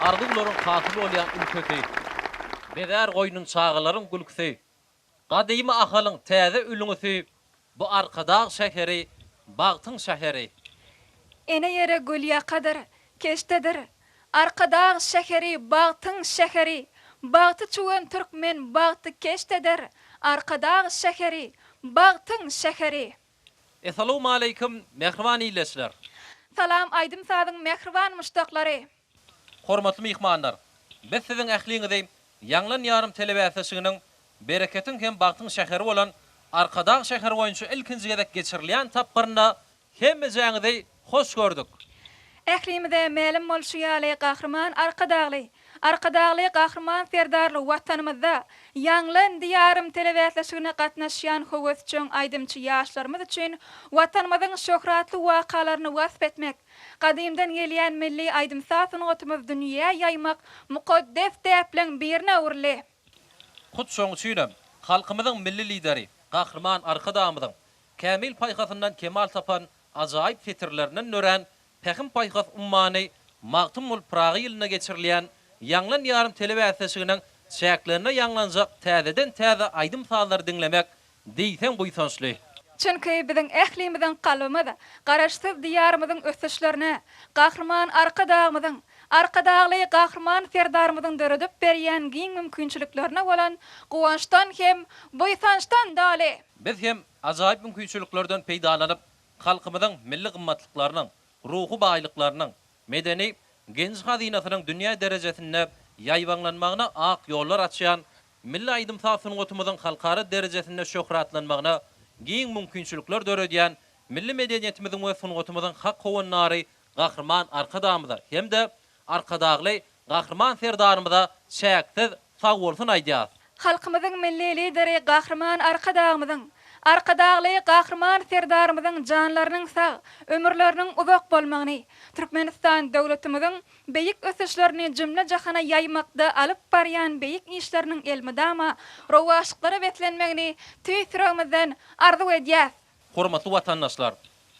Arzuwlaryň hasyl bolýan ülkesi. Bezär goýnun çagalaryň gülküsi. Gadymy Ahalyň täze ülňüsi bu Arkadag şäheri, bagtyň şäheri. Ene ýere gülýakadyr, keşdedir. Arkadag şäheri, bagtyň şäheri. Bagty çüwen türkmen bagty keşdedir. Arkadag şäheri, bagtyň şäheri. Essalawmaleýkim mähriban ildeşler! Salam aýdym-sazyň mähriban muşdaklary! Hormatly myhmanlar! Biz siziň ähliňizi Ýaňlan ýarym telebäsleşiginiň bereketiň hem bagtyň şäheri bolan Arkadag şäheri boýunça ilkinji gezek geçirilýän tapgyrynda hemmejäňizi hoş gördük. Ählimize mälim bolşy ýaly, Gahryman Arkadagly, Arkadagly Gahryman Serdarly Watanymyzda Ýaňlan, Diýarym telebäsleşigine gatnaşýan höwesjeň aýdymçy ýaşlarymyz üçin Watanymyzyň şöhratly wakalaryny wasp etmek, Gadymdan gelýän milli aýdym-saz sungatymyzy dünýä ýaýmak mukaddes däpleň birine öwrüldi. Hut şonuň üçinem, halkymyzyň Milli Lideri Gahryman Arkadagymyzyň kämil paýhasyndan kemal tapan ajaýyp setirlerinden dörän Pähim-paýhas ummany Magtymguly Pyragy ýylynda geçirilýän Ýaňlan ýarym telebäsleşiginiň çäklerinde ýaňlanjak täzeden-täze aýdym-sazlary diňlemek diýseň buýsançly. Çünki biziň ählimiziň kalbymyz Garaşsyz Diýarymyzyň ösüşlerine, Gahryman Arkadagymyzyň, Arkadagly Gahryman Serdarymyzyň döredip berýän giň mümkinçiliklerine bolan guwançdan hem buýsançdan doly. Biz hem ajaýyp mümkinçiliklerden peýdalanyp, halkymyzyň milli gymmatlyklarynyň, ruhy baýlyklarynyň, medeni genji-hazynasynyň dünýä derejesinde ýaýbaňlanmagyna ak ýollar açýan milli aýdym-saz sungatymyzyň halkara derejesinde şöhratlanmagyna giň mümkinçilikler döredýän milli medeniýetimiziň we sungatymyzyň hak howandary Gahryman Arkadagymyza hem-de Arkadagly Gahryman Serdarymyza çäksiz sagbolsun aýdýas. Halkymyzyň Milli Lideri Gahryman Arkadagymyzyň, Arkadagly Gahryman Serdarymyzyň janlarynyň sag, ömürleriniň uzak bolmagyny, Türkmenistan döwletimiziň beýik ösüşlerini jümle-jahana ýaýmakda alyp barýan beýik işleriniň elmydama rowaçlyklara beslenmegini tüýs ýüregimizden arzuw edýäs. Hormatly watandaşlar!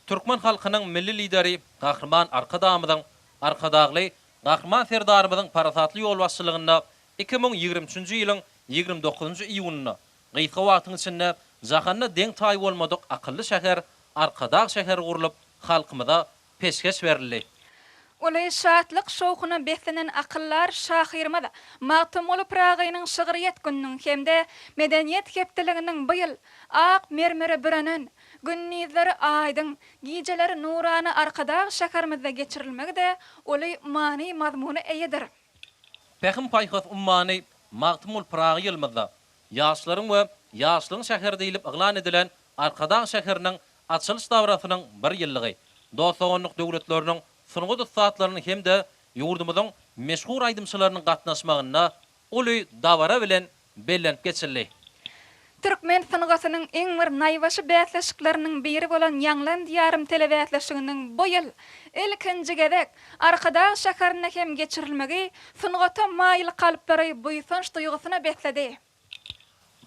Türkmen halkynyň Milli Lideri Gahryman Arkadagymyzyň, Arkadagly Gahryman Serdarymyzyň parasatly ýolbaşçylygynda 2023 üçünji ýylyň 29 njy iýunynda gysga wagtyň içinde jahanda deň-taýy bolmadyk akylly şäher Arkadag şäheri gurlup, halkymyza peşgeş berildi. Uly şatlyk-şowhuna beslenen akyldar şahyrymyz Magtymguly Pyragynyň şygryýet gününiň hem-de Medeniýet hepdeliginiň bu ýyl ak mermere bürenen, gündizleri aýdyň, gijeleri nurana Arkadag şäherimizde geçirilmegi-de uly many-mazmuna eýedir. Pähim-paýhas ummany Magtymguly Pyragy ýylymyzda Ýaşlaryň we ýaşlygyň şäheri diýlip yglan edilen Arkadag şäheriniň açylyş dabarasynyň bir ýyllygy dost-doganlyk döwletleriniň sungat ussatlarynyň hem-de ýurdumyzyň meşhur aýdymçylarynyň gatnaşmagynda uly dabara bilen bellenip geçildi. Türkmen sungatynyň iň bir naýbaşy bäsleşikleriniň biri bolan Ýaňlan Diýarym telebäsleşiginiň bu ýyl ilkinji gezek Arkadag şäherinde hem geçirilmegi sungata maýyl kalplary buýsanç duýgusyna besledi.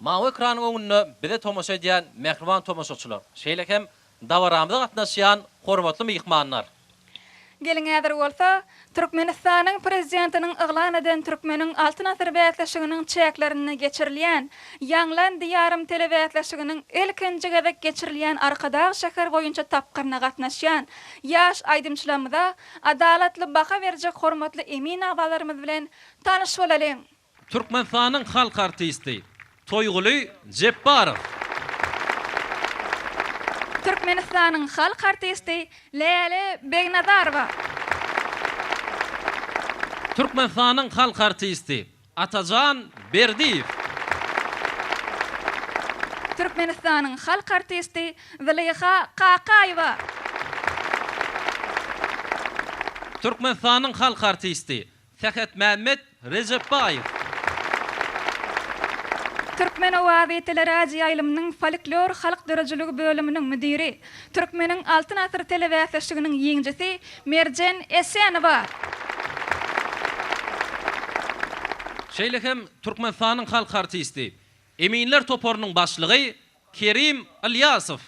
Mawy ekranyň öňünde bize tomaşa edýän mähriban tomaşaçylar, şeýle hem dabaramyza gatnaşýan hormatly myhmanlar! Geliň häzir bolsa, Türkmenistanyň Prezidentiniň yglan eden Türkmeniň Altyn asyry bäsleşiginiň çäklerinde geçirilýän Ýaňlan Diýarym telebäsleşiginiň ilkinji gezek geçirilýän Arkadag şäheri boýunça tapgyryna gatnaşýan ýaş aýdymçylarymyza adalatly baha berjek hormatly emin agzalarymyz bilen tanyş bolalyň! Türkmenistanyň halk artisti Toýguly Jepbarow. Türkmenistanyň halk artisti Läle Begnazarowa. Türkmenistanyň halk artisti Atajan Berdiýew. Türkmenistanyň halk artisti Zylyha Kakaýewa. Türkmenistanyň halk artisti Sähetmämmet Rejepbaýew. Türkmen owazy teleradioýaýlymynyň folklor halk döredijiligi bölüminiň müdiri, Türkmeniň Altyn asyry telebäsleşiginiň ýeňijisi Merjen Esenowa. Şeýle hem Türkmenistanyň halk artisti, eminler toparynyň başlygy Kerim Ylýasow.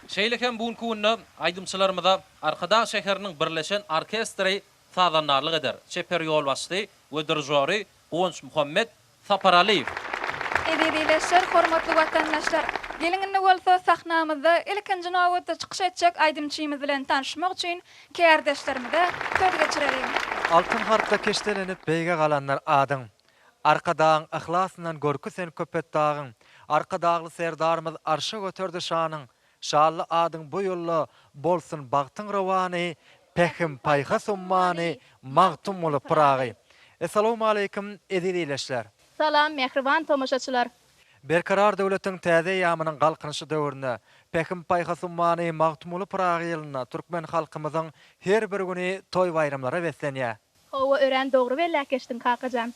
Şeýle hem bu günki günde aýdymçylarymyza Arkadag şäheriniň birleşen orkestri sazandarlyk eder. Çeper ýolbaşçysy we dirižory Guwançmuhammet Saparalyýew. Eziz ildeşler, hormatly watandaşlar! Geliň indi bolsa sahnamyzda ilkinji nobatda çykyş etjek aýdymçymyz bilen tanyşmak üçin kärdeşlerimize söz geçireliň. Altyn harpda keşdelenip beýge galandyr adyň. Arkadagyň yhlasyndan görki sen Köpetdagyň. Arkadagly Serdarymyz arşa göterdi şanyň. Şanly adyň bu ýylda bolsun bagtyň rowany, Pähim-paýhas ummany Magtymguly Pyragy. Essalawmaleýkim eziz ildeşler! Salam mähriban tomaşaçylar! Berkarar döwletiň täze eýýamynyň Galkynyşy döwründe, Pähim-paýhas ummany Magtymguly Pyragy ýylynda türkmen halkymyzyň her bir güni toý-baýramlara beslenýär. Hawa, örän dogry belläp geçdiň, kakajan.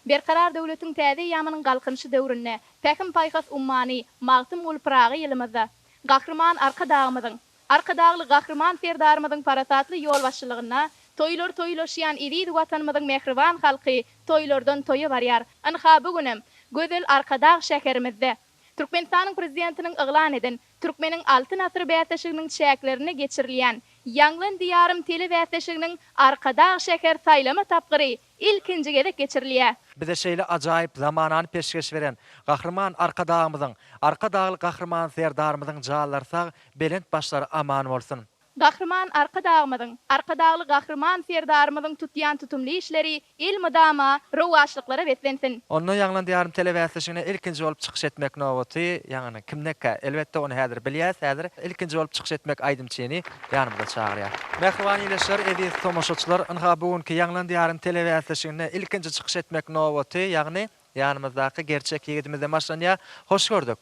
Berkarar döwletiň täze eýýamynyň Galkynyşy döwründe, Pähim-paýhas ummany Magtymguly Pyragy ýylymyzda Gahryman Arkadagymyzyň, Arkadagly Gahryman Serdarymyzyň parasatly ýolbaşçylygynda toýlar toýlaşýan eziz Watanymyzyň mähriban halky toýlardan toýa barýar. Ynha, bu günem gözel Arkadag şäherimizde Türkmenistanyň Prezidentiniň yglan eden Türkmeniň Altyn asyry bäsleşiginiň çäklerinde geçirilýän Ýaňlan Diýarym telebäsleşiginiň Arkadag şäher saýlama tapgyry ilkinji gezek geçirilýär. Bize şeýle ajaýyp zamanany peşgeş beren Gahryman Arkadagymyzyň, Arkadagly Gahryman Serdarymyzyň janlary sag, belent başlary aman bolsun! Gahryman Arkadagymyzyň, Arkadagly Gahryman Serdarymyzyň tutýan tutumly işleri elmydama rowaçlyklara beslensin! Onda Ýaňlan Diýarym telebäsleşigine ilkinji bolup çykyş etmek nobaty, ýagny kimdekä? Elbetde, ony häzir bilýäs. Häzir ilkinji bolup çykyş etmek aýdymçyny ýanymyza çagyrýas. Mähriban ildeşler, eziz tomaşaçylar, ynha bu günki Ýaňlan Diýarym telebäsleşiginde ilkinji çykyş etmek nobaty, ýagny ýanymyzdaky gerçek ýigidimizden başlanýar. Hoş gördük!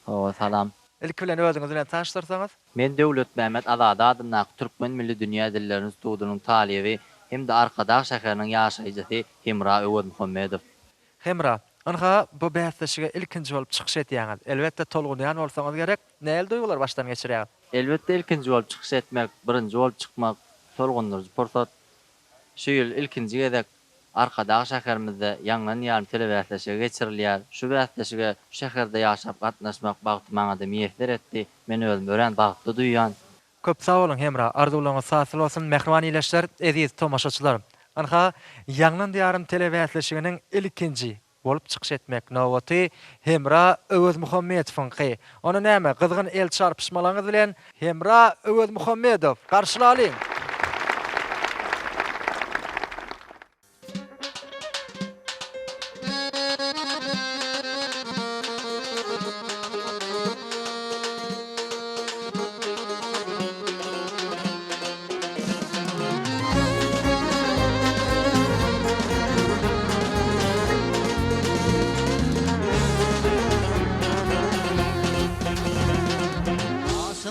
Hawa, salam. Ilki bilen özüňiz bilen tanyşdyrsaňyz? Men Döwletmämmet Azady adyndaky Türkmen milli dünýä dilleri institutynyň talyby hem-de Arkadag şäheriniň ýaşaýjysy Hemra Öwezmuhammedow. Hemra, ynha, bu bäsleşige ilkinji bolup çykyş edýäňiz. Elbetde, tolgunýan bolsaňyz gerek. Nähili duýgulary başdan geçirýäňiz? Elbetde, ilkinji bolup çykyş etmek, birinji bolup çykmak tolgundyryjy pursat. Şu ýyl ilkinji gezek Arkadag şäherimizde Ýaňlan ýarym telebäsleşigi geçirilýär. Şu bäsleşige şu şäherde ýaşap gatnaşmak bagty maňa-da miýesser etdi. Men özümi örän bagtly duýýan. Köp sag boluň Hemra, arzuwlaryňyz hasyl bolsun mähriban ildeşler, eziz tomaşaçylar! Ynha, Ýaňlan diýarym telebäsleşiginiň ilkinji bolup çykyş etmek nobaty Hemra Öwezmuhammedowyňky. Onda näme, gyzgyn el çarpyşmalaryňyz bilen Hemra Öwezmuhammedow garşylalyň!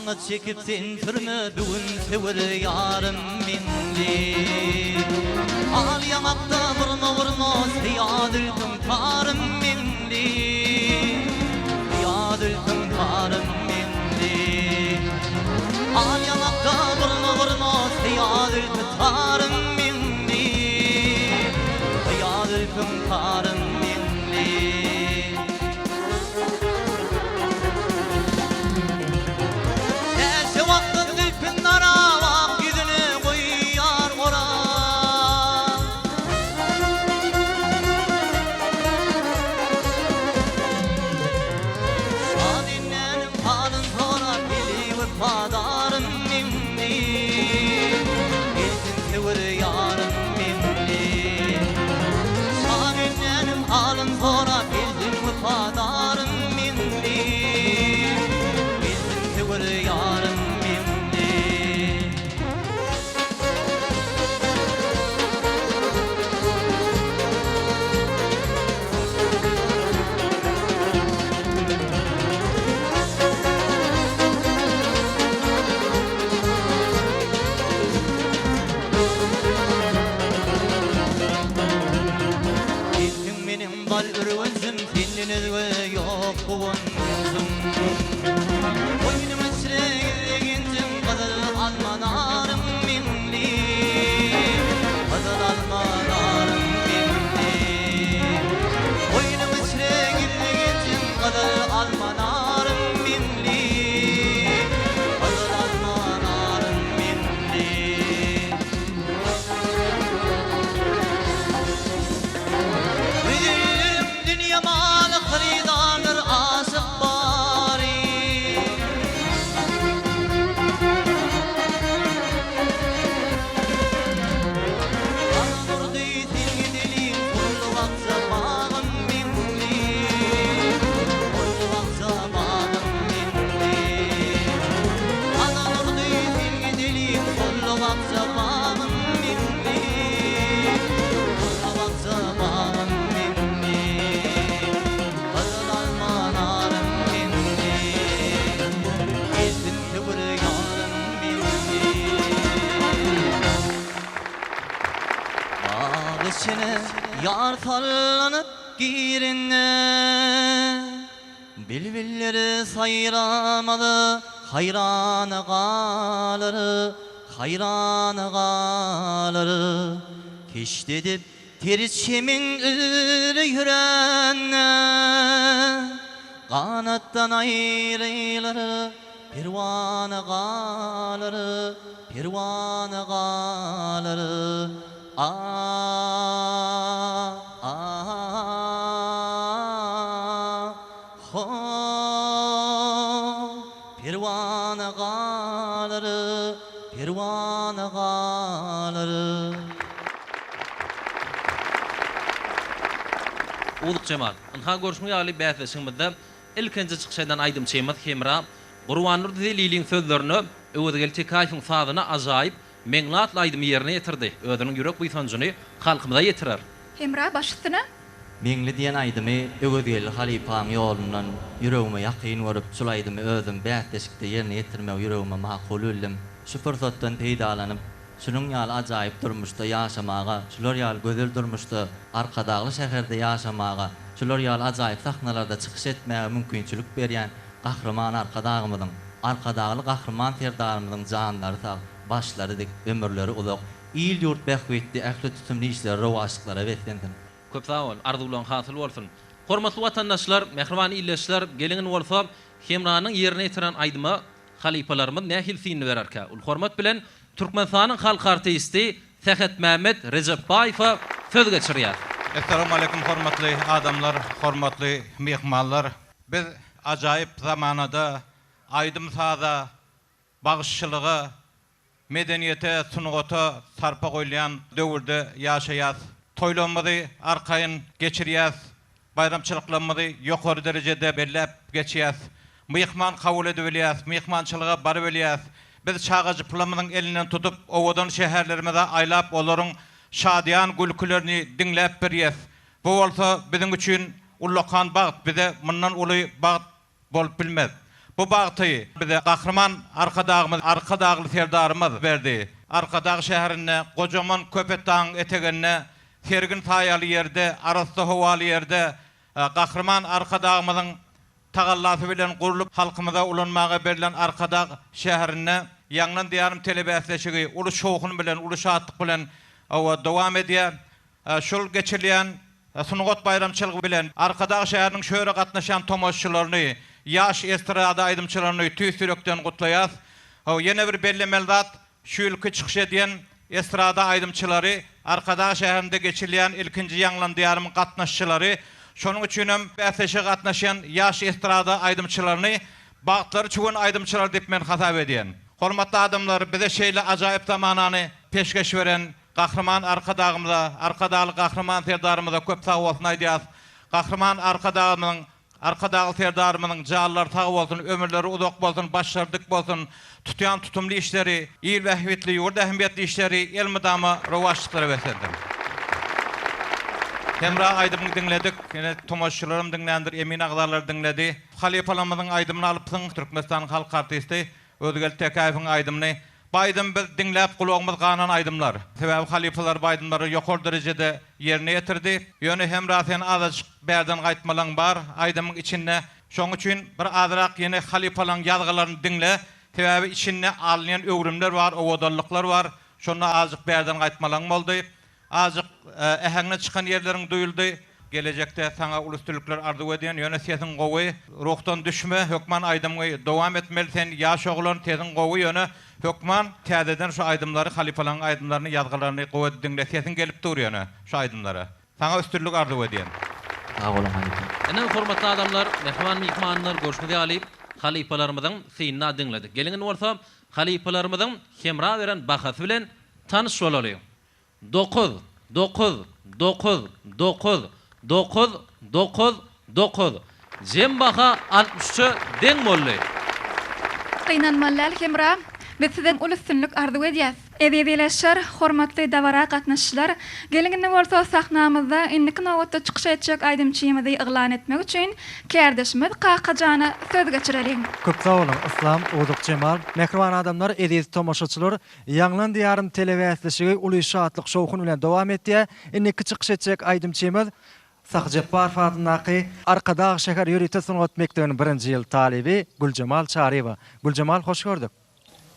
Gaşyňy çekip sen sürme bu gün söwer ýarym meňli. Al ýaňakda burma-burma syýa zülpüň tarym meňli. Syýa zülpüň tarym meňli. Al ýaňakda burma-burma syýa zülpi tarym meňli. Syýa zülpüň tarym meňli. Näçe wagtdan zülpün darap, ak ýüzüne goýýar orap. Şa bendäniň halyn sorap, eli wepadarym meňli. Gelsin söwer ýarym meňli. Şa bendäniň halyn sorap, gelsin wepadarym meňli. Gelsin söwer ýarym meňli. Bakja bagym meňli Gora bakja bagym meňli Gyzyl alma narym meňli Gelsin höwür ýarym meňli Bag içine ýar sallanyp girende Bilbiller saýramaz, haýran galar, haýran galar. Keşt edip ter çemen üzre ýörende, Ganatdan aýrylar, perwana galar, perwana galar. A-a-a-ho, Perwana galar, perwana galar. Uzukjemal, ynha görşüň ýaly bäsleşigimizde ilkinji çykyş eden aýdymçymyz Hemra Gurbandurdy Zeliliň sözlerine, Öwezgeldi Tekäýewiň sazyna ajaýyp Meňli atly aýdymy ýerine ýetirdi, özüniň ýürek buýsanjyny halkymyza ýetirer. Hemra baş üstüne. Meňli diýen aýdymy Öwezgeldi halypaň ýolundan ýüregime ýakyn görüp şul aýdymy özüm bäsleşikde ýerine ýetirmegi ýüregime makul bildim. Şu pursatdan peýdalanyp şunuň ýaly ajaýyp durmuşda ýaşamaga, şular ýaly gözel durmuşda Arkadagly şäherde ýaşamaga, şular ýaly ajaýyp sahnalarda çykyş etmäge mümkinçilik berýän Gahryman Arkadagymyzyň, Arkadagly Gahryman Serdarymyzyň janlary sag, başlary dik, ömürleri uzak, il-ýurt bähbitli ähli tutumly işleri rowaçlyklara beslensin! Köp sag bol, arzuwlaň hasyl bolsun. Hormatly watandaşlar, mähriban ildeşler, geliň indi bolsa Hemranyň ýerine ýetiren aýdyma halypalarymyz nähili synny bererkä? Uly hormat bilen Türkmenistanyň halk artisti Sähetmämmet Rejepbaýewe söz geçirýäs. Essalawmaleýkum hormatly adamlar, hormatly myhmanlar. Biz ajaýyp zamanada aýdym-saza, bagşyçylyga, medeniýete, sungata sarpa goýulýan döwürde ýaşaýas. Toýlarymyzy arkaýyn geçirýäs, baýramçylyklarymyzy ýokary derejede belläp geçýäs. Myhman kabul edibilýäs, myhmançylyga barybilýäs. Biz çagajyklarymyzyň elinden tutup, owadan şäherlerimize aýlap, olaryň şadyýan gülkülerini diňläp birýäs. Bu bolsa biziň üçin ullakan bagt, bize mundan uly bagt bolup bilmez. Bu bagty bize Gahryman Arkadagymyz, Arkadagly Serdarymyz berdi. Arkadag şäherinde, gojaman Köpetdagyň eteginde, sergin saýaly ýerde, arassa howaly ýerde Gahryman Arkadagymyzyň tagallasy bilen gurlup, halkymyza ulanmaga berlen Arkadag şäherinde Ýaňlan Diýarym telebäsleşigi uly şowhun bilen, uly şatlyk bilen dowam edýär. Şol geçirilýän sungat baýramçylygy bilen Arkadag şäheriniň şu ýere gatnaşýan tomaşaçylaryny, ýaş estrada aýdymçylaryny tüýs ýürekden gutlaýas. Ýene bir bellemeli zat, şu ýylky çykyş edýän estrada aýdymçylary Arkadag şäherinde geçirilýän ilkinji Ýaňlan Diýarymyň gatnaşyjylary. Şonuň üçinem bäsleşige gatnaşýan ýaş estrada aýdymçylaryny bagtlary çüwen aýdymçylar diýip men hasap edýän. Hormatly adamlar, bize şeýle ajaýyp zamanany peşgeş beren Gahryman Arkadagymyza, Arkadagly Gahryman Serdarymyza köp sag bolsun aýdýas. Gahryman Arkadagymyzyň, Arkadagly Serdarymyzyň janlary sag bolsun, ömürleri uzak bolsun, başlary dik bolsun, tutýan tutumly işleri, il bähbitli, ýurt ähmiýetli işleri elmydama rowaçlyklara beslensin. Hemra aýdymyňy diňledik, ine tomaşaçylaram diňländir, emin agzalary diňledi. Halypalarymyzyň aýdymyny alypsyň, Türkmenistanyň halk artisti Öwezgeldi Tekäýewiň aýdymyny. Bu aýdym biz diňläp gulagymyz ganan aýdymlar. Sebäbi halypalar bu aýdymlary ýokary derejede ýerine ýetirdi. Ýöne Hemra sen azajyk bärden gaýtmalaň bar aýdymyň içinde. Şoň üçin bir azrak ýene halypalaň ýazgylaryny diňle. Sebäbi içinde alynýan öwrümler bar, owadanlyklar bar. Şonda azajyk bärden gaýtmalaň boldy. Azajyk äheňden çykan ýerleriň duýuldy. Gelejekde saňa uly üstünlikler arzuw edýän. Ýöne sesiň gowy. Ruhdan düşme. Hökman aýdymyňy dowam etmeli. Sen ýaş oglan, sesiň gowy ýöne hökman täzeden şu aýdymlary halypalaryň aýdymlaryny ýazgylaryny gowy edip diňle. Sesiň gelip dur ýöne şu aýdymlara. Saňa üstünlik arzuw edýän. Sag boluň halypa. Ine hormatly adamlar, mähriban myhmanlar görşüňiz ýaly halypalarymyzyň synyna diňledik. Geliň indi bolsa halypalarymyzyň hemra beren bahasy bilen tanyş bolalyň. Dokuz, dokuz, dokuz, dokuz, dokuz, dokuz, dokuz. Jem baha 63-e deň boldy. Gynanmaly däl Hemra. Biz sizden uly üstünlik arzuw edýäs. Eziz ildeşler, hormatly dabara gatnaşyjylar, geliň indi bolsa sahnamyzda indiki nobatda çykyş etjek aýdymçymyzy yglan etmek üçin kärdeşimiz Kakajana söz geçireliň. Köp sag boluň Yslam Ozukjemal. Mähriban adamlar, eziz tomaşaçylar, Ýaňlan Diýarym telebäsleşigi uly şatlyk-şowhun bilen dowam etýär. Indiki çykyş etjek aýdymçymyz Sahy Jepbarow adyndaky Arkadag şäher ýörite sungat mekdebiniň birinji ýyl talyby Güljemal Çaryýewa. Güljemal hoş gördük.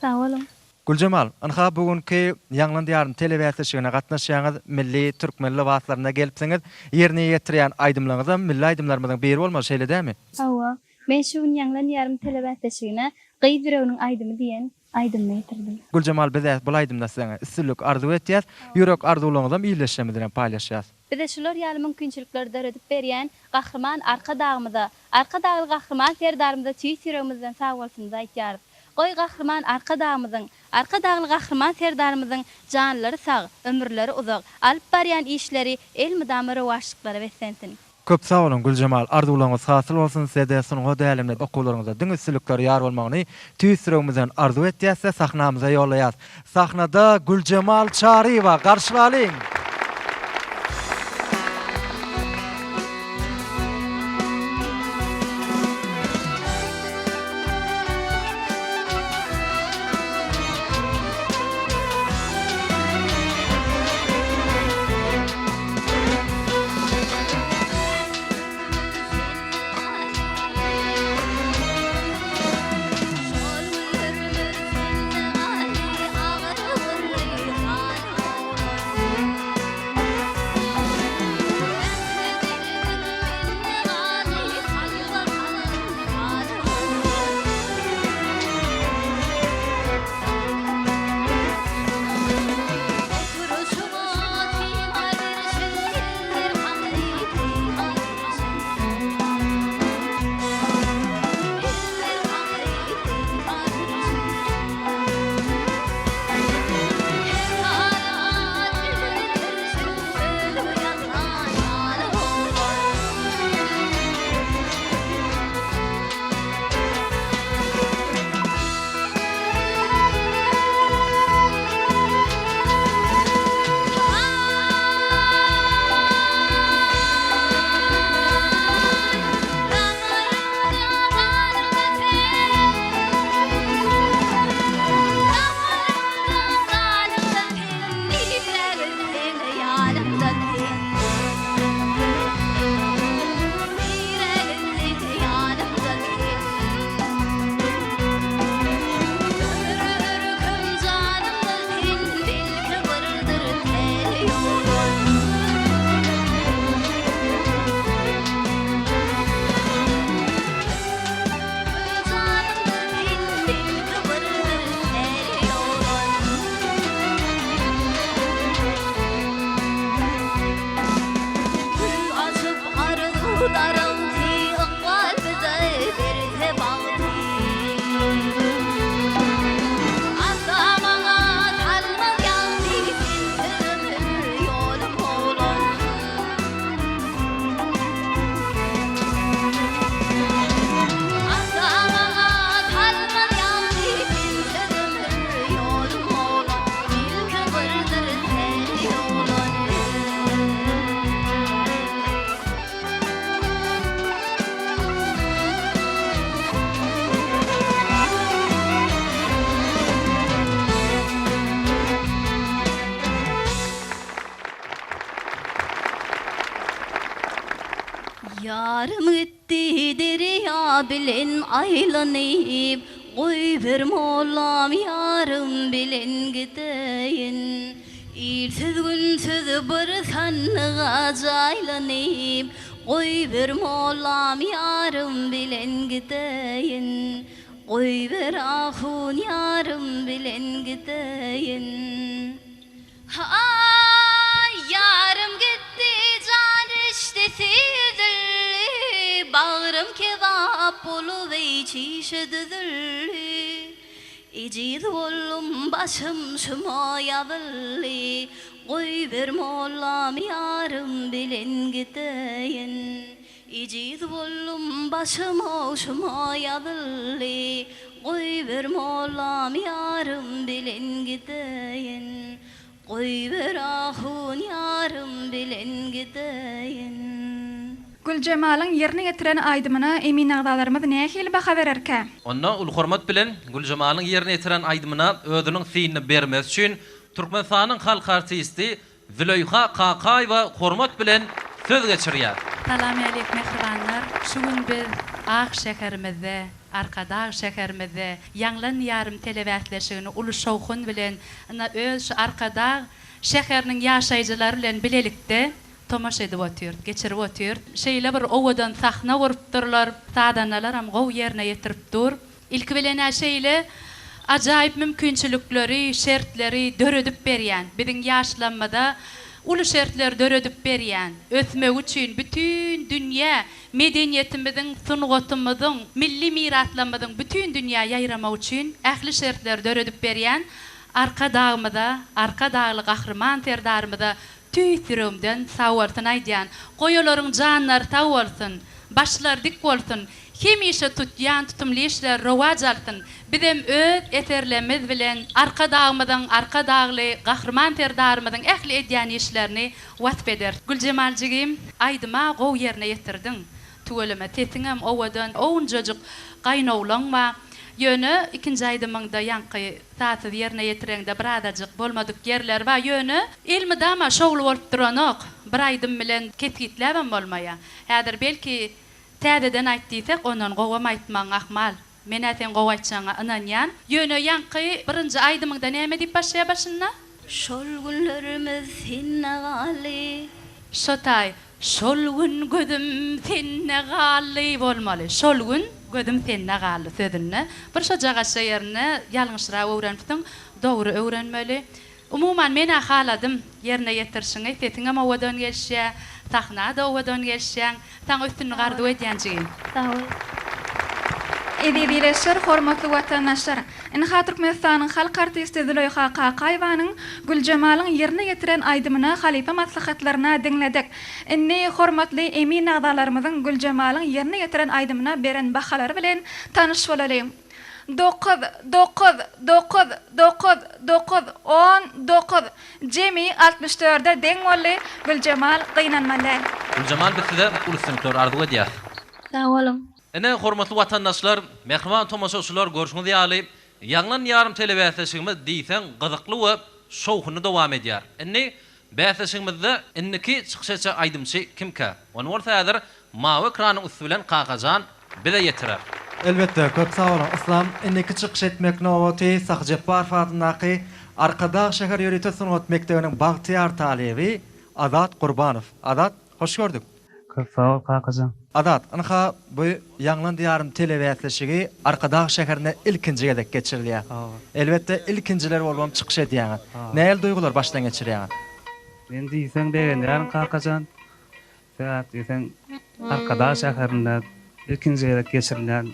Sag boluň. Güljemal, ynha bu günki Ýaňlan Diýarym telebäsleşigine gatnaşýaňyz, milli türkmen lybaslarynda gelipsiňiz. Ýerine ýetirýän aýdymlaryňyzam milli aýdymlarymyzyň biri bolmaly, şeýle dälmi? Hawa. Men şu gün Ýaňlan Diýarym telebäsleşigine Gyz ýüreginiň aýdymy diýen aýdymymy getirdim. Güljemal biz-ä bul aýdymda siziňe üstünlik arzuw etýäs. Ýürek arzuwlaryňyzam ildeşlerimiz bilen paýlaşýas. Bize şular ýaly mümkinçilikleri döredip berýän Gahryman Arkadagymyza, Arkadagly Gahryman Serdarymyza tüýs ýüregimizden sagbolsunymyzy aýtýarys. Goý, Gahryman Arkadagymyzyň, Arkadagly Gahryman Serdarymyzyň janlary sag, ömürleri uzak, alyp barýan işleri elmydama rowaçlyklara beslensin! Köp sag boluň Güljemal arzuwlaryňyz hasyl bolsun sizede sungat äleminde okuwlaryňyzda diňe üstünlikler ýar bolmagyny tüýs ýüregimizden arzuw etýäs we sahnamyza ýollaýas. Sahnada Güljemal Çaryýewa garşylalyň! Ýarym gitdi derýa bilen aýlanyp, Goýber mollam ýarym bilen gideýin. Ilsiz-günsüz bir sandyga jaýlanyp, Goýber mollam ýarym bilen gideýin. Goýber ahun ýarym bilen gideýin. Aý, ýarym gitdi, jan rişdesi üzüldi, Bagrym kebap bolup eý çişe düzüldi. Ejiz boldum, başym şuma ýazyldy, Goýber mollam ýarym bilen gideýin. Ejiz boldum, başym ogşuma ýazyldy. Goýber mollam ýarym bilen gideýin. Goýber ahun ýarym bilen gideýin. Güljemalyň ýerine ýetiren aýdymyna emin agzalarymyz nähili baha bererkä? Onda uly hormat bilen Güljemalyň ýerine ýetiren aýdymyna özüniň synyny bermesi üçin Türkmenistanyň halk artisti Züleýha Kakaýewa hormat bilen söz geçirýär. Salam-älik mähribanlar! Şu gün biz ak şäherimizde, Arkadag şäherimizde Ýaňlan Diýarym telebäsleşigini uly şowhun bilen ynha öz şu Arkadag şäheriniň ýaşaýjylary bilen bilelikde tomaşa edip otyrys, geçirip otyrys. Şeýle bir owadan sahna gurupdyrlar, sazandalaram gowy ýerine ýetirip dur. Ilki bilen-ä şeýle ajaýyp mümkinçilikleri, şertleri döredip berýän, biziň ýaşlamyza uly şertleri döredip berýän, ösmegi üçin bütin dünýä medeniýetimiziň, sungatymyzyň, milli miraslarymyzyň bütin dünýä ýaýramagy üçin ähli şertleri döredip berýän Arkadagymyza, Arkadagly Gahryman Serdarymyza tüýs ýüregimden sagbolsun aýdýan. Goý olaryň janlary sag bolsun, başlary dik bolsun, hemişe tutýan tutumly işleri rowaç alsyn. Bizem öz eserlerimiz bilen Arkadagymyzyň, Arkadagly Gahryman Serdarymyzyň ähli edýän işlerini wasp ederis. Güljemal jigim, aýdyma gowy ýerine ýetirdiň. Tüweleme, sesiňem owadan, owunjajyk gaýynoglaň bar. Ýöne ikinji aýdymyňda ýaňky sazsyz ýerine ýetireňde birazajyk bolmadyk ýerleri bar. Ýöne elmydama şowly bolup duranok. Bir aýdym bilen kesgitläbem bolmaýar. Häzir belki täzeden aýt diýsek ondan gowam aýtmagyň ahmal. Men-ä seň gowy aýtjagyňa ynanýan. Ýöne ýaňky birinji aýdymyňda näme diýip başlaýar başynda? Şol günlerimiz sende galdy. Şo taý Şol gün gözüm sende galdy bolmaly. Şol gün gözüm sende galdy sözünde bir şojagaçja ýerinde ýalňyşrak öwrenipsiň. Dogry öwrenmeli. Umuman men-ä haladym ýerine ýetirişiňi, sesiňem owadan gelişýär, sahna-da owadan gelişýäň. Saňa üstünlik arzuw edýän jigim. Sag bol. Eziz ildeşler, hormatly watandaşlar! Ynha Türkmenistanyň halk artisti Züleýha Kakaýewanyň Güljemalyň ýerine ýetiren aýdymyna halypa maslahatlaryna diňledik. Indi hormatly emin agzalarymyzyň Güljemalyň ýerine ýetiren aýdymyna beren bahalary bilen tanyş bolalyň. Dokuz, dokuz, dokuz, dokuz, dokuz, on, dokuz. Jemi 64-e deň boldy. Güljemal gynanmaly däl. Güljemal biz size uly üstünlikler arzuw edýäs. Sag boluň. Ine, hormatly watandaşlar, mähriban tomaşaçylar, görşüňiz ýaly, Ýaňlan ýarym telebäsleşigimiz diýseň gyzykly we şowhunly dowam edýär. Indi bäsleşigimizde indiki çykyş etjek aýdymçy kimkä? Ony bolsa häzir mawy ekranyň üsti bilen Kakajan bize ýetirer. Elbetde, köp sag boluň, Yslam. Indiki çykyş etmek nobaty Sahy Jepbarow adyndaky Arkadag şäher ýörite sungat mekdebiniň bagtyýar talyby Azat Gurbanow. Azat, hoş gördük. Köp sag bol Kakajan. Azat, ynha bu Ýaňlan Diýarym telebäsleşigi Arkadag şäherinde ilkinji gezek geçirilýär. Elbetde ilkinjiler bolubam çykyş edýäňiz. Nähili duýgulary başdan geçirýäňiz? Men diýseň begenýärin Kakajan. Sebäp diýseň Arkadag şäherinde ilkinji gezek geçirilýän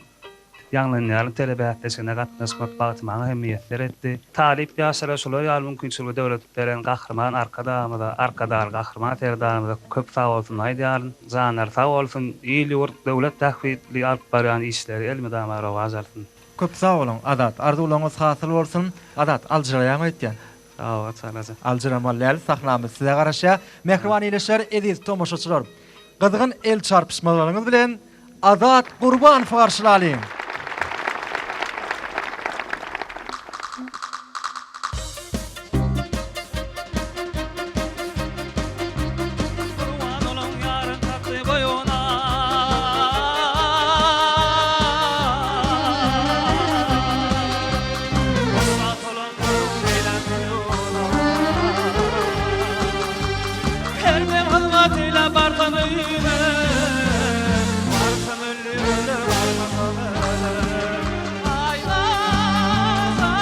Ýaňlanýarly telebäsleşigine gatnaşmak bagty maňa hem miýesser etdi. Talyp ýaşlara şular ýaly mümkinçiligi döredip beren Gahryman Arkadagymyza, Arkadagly Gahryman Serdarymyza köp sagbolsun aýdýaryn. Janlary sag bolsun, il-ýurt, döwlet bähbitli alyp barýan işleri elmydama rowaç alsyn. Köp sag boluň Azat, arzuwlaryňyz hasyl bolsun. Azat, aljyraýaň öýtýän. Sag bol Çalaja. Aljyramaly däl, sahnamyz size garaşýar. Mähriban ildeşler, eziz tomaşaçylar! Gyzgyn el çarpyşmalaryňyz bilen Azat Gurbanowy garşylalyň! Gurban olaň ýaryn kakdy boýuna. Gurbat olaň gürrüň eýläp boýuna. Her dem hyzmat eýläp barsam öýüne, Barsam ölli öler, barmasam öler. Aý nazar.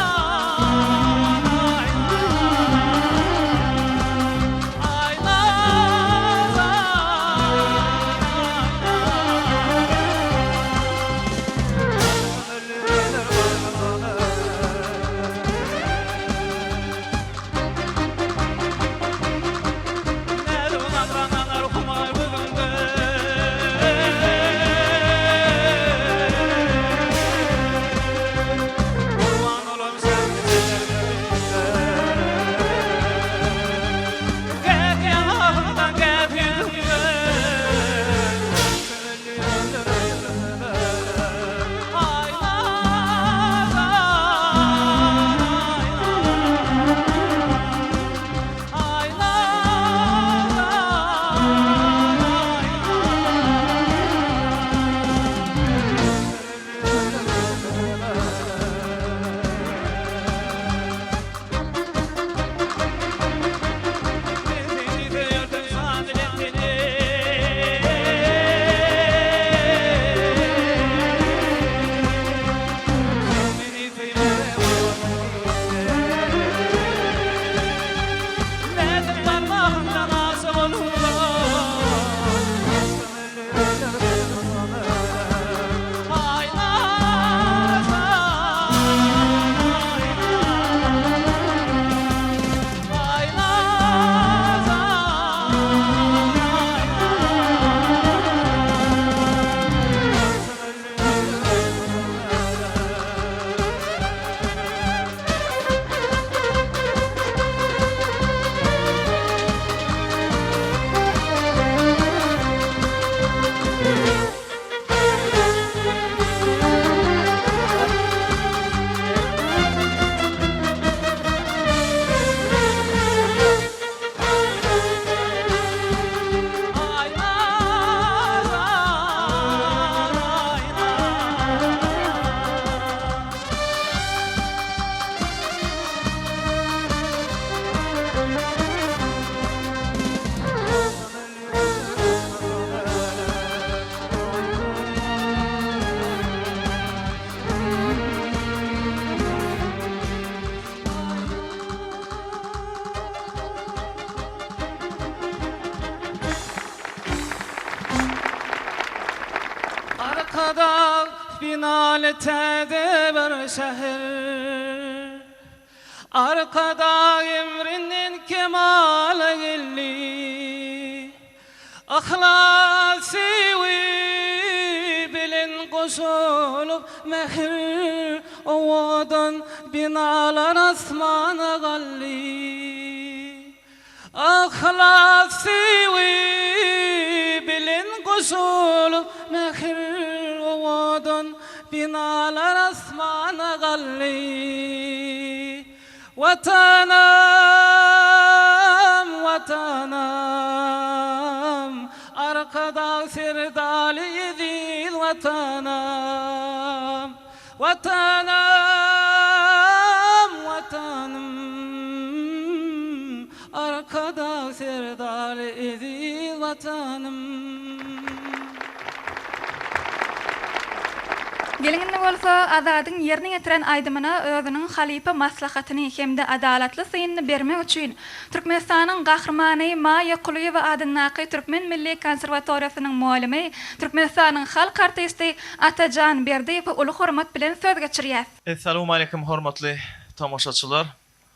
Arkadag binaly täze bir şäher. Arkadag emrinden kemala geldi. Yhlas söýgi bilen goşulyp mähir, Owadan binalar asmana galdy. Yhlas söýgi bilen goşulyp mähir, Owadan binalar asmana galdy. Watanym, Watanym, Arkadag Serdarly eziz Watanym. Watanym, Watanym, Arkadag Serdarly eziz Watanym. Geliň indi bolsa Azadyň ýerine ýetiren aýdymyna özüniň halypa maslahatyny hem-de adalatly synyny bermek üçin Türkmenistanyň Gahrymany Maýa Kulyýewa adyndaky Türkmen milli konserwatoriýasynyň mugallymy, Türkmenistanyň halk artisti Atajan Berdiýewe uly hormat bilen söz geçirýäs. Essalawmaleýkim hormatly tomaşaçylar,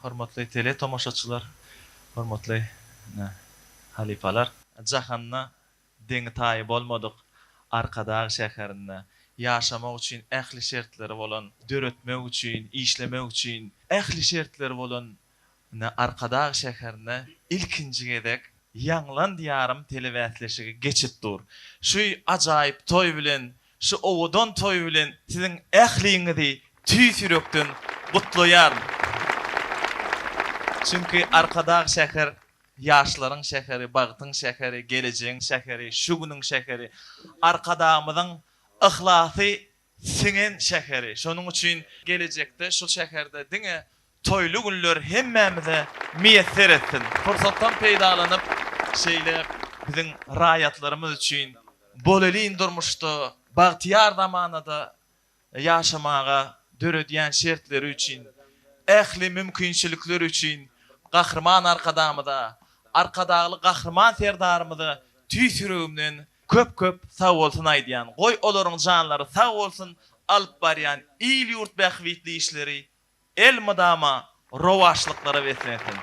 hormatly tele tomaşaçylar, hormatly halypalar. Jahanda deňi-taýy bolmadyk Arkadag şäherinde ýaşamak üçin ähli şertleri bolan, döretmek üçin, işlemek üçin ähli şertleri bolan ine Arkadag şäherinde ilkinji gezek Ýaňlan Diýarym telebäsleşigi geçip dur. Şu ajaýyp toý bilen, şu owadan toý bilen siziň ähliňizi tüýs ýürekden gutlaýaryn. Çünki Arkadag şäher Ýaşlaryň şäheri, bagtyň şäheri, gelejegiň şäheri, şu günüň şäheri, Arkadagymyzyň yhlasy siňen şäheri. Şonuň üçin gelejekde şu şäherde diňe toýly günler hemmämize miýesser etsin. Pursatdan peýdalanyp, şeýle biziň raýatlarymyz üçin bolelin durmuşda, bagtyýar zamanada ýaşamaga döredýän şertleri üçin, ähli mümkinçilikleri üçin Gahryman Arkadagymyza, Arkadagly Gahryman Serdarymyza tüýs ýüregimden köp-köp sagbolsun aýdýan. Goý, olaryň janlary sag bolsun, alyp barýan il-ýurt bähbitli işleri elmydama rowaçlyklara beslensin.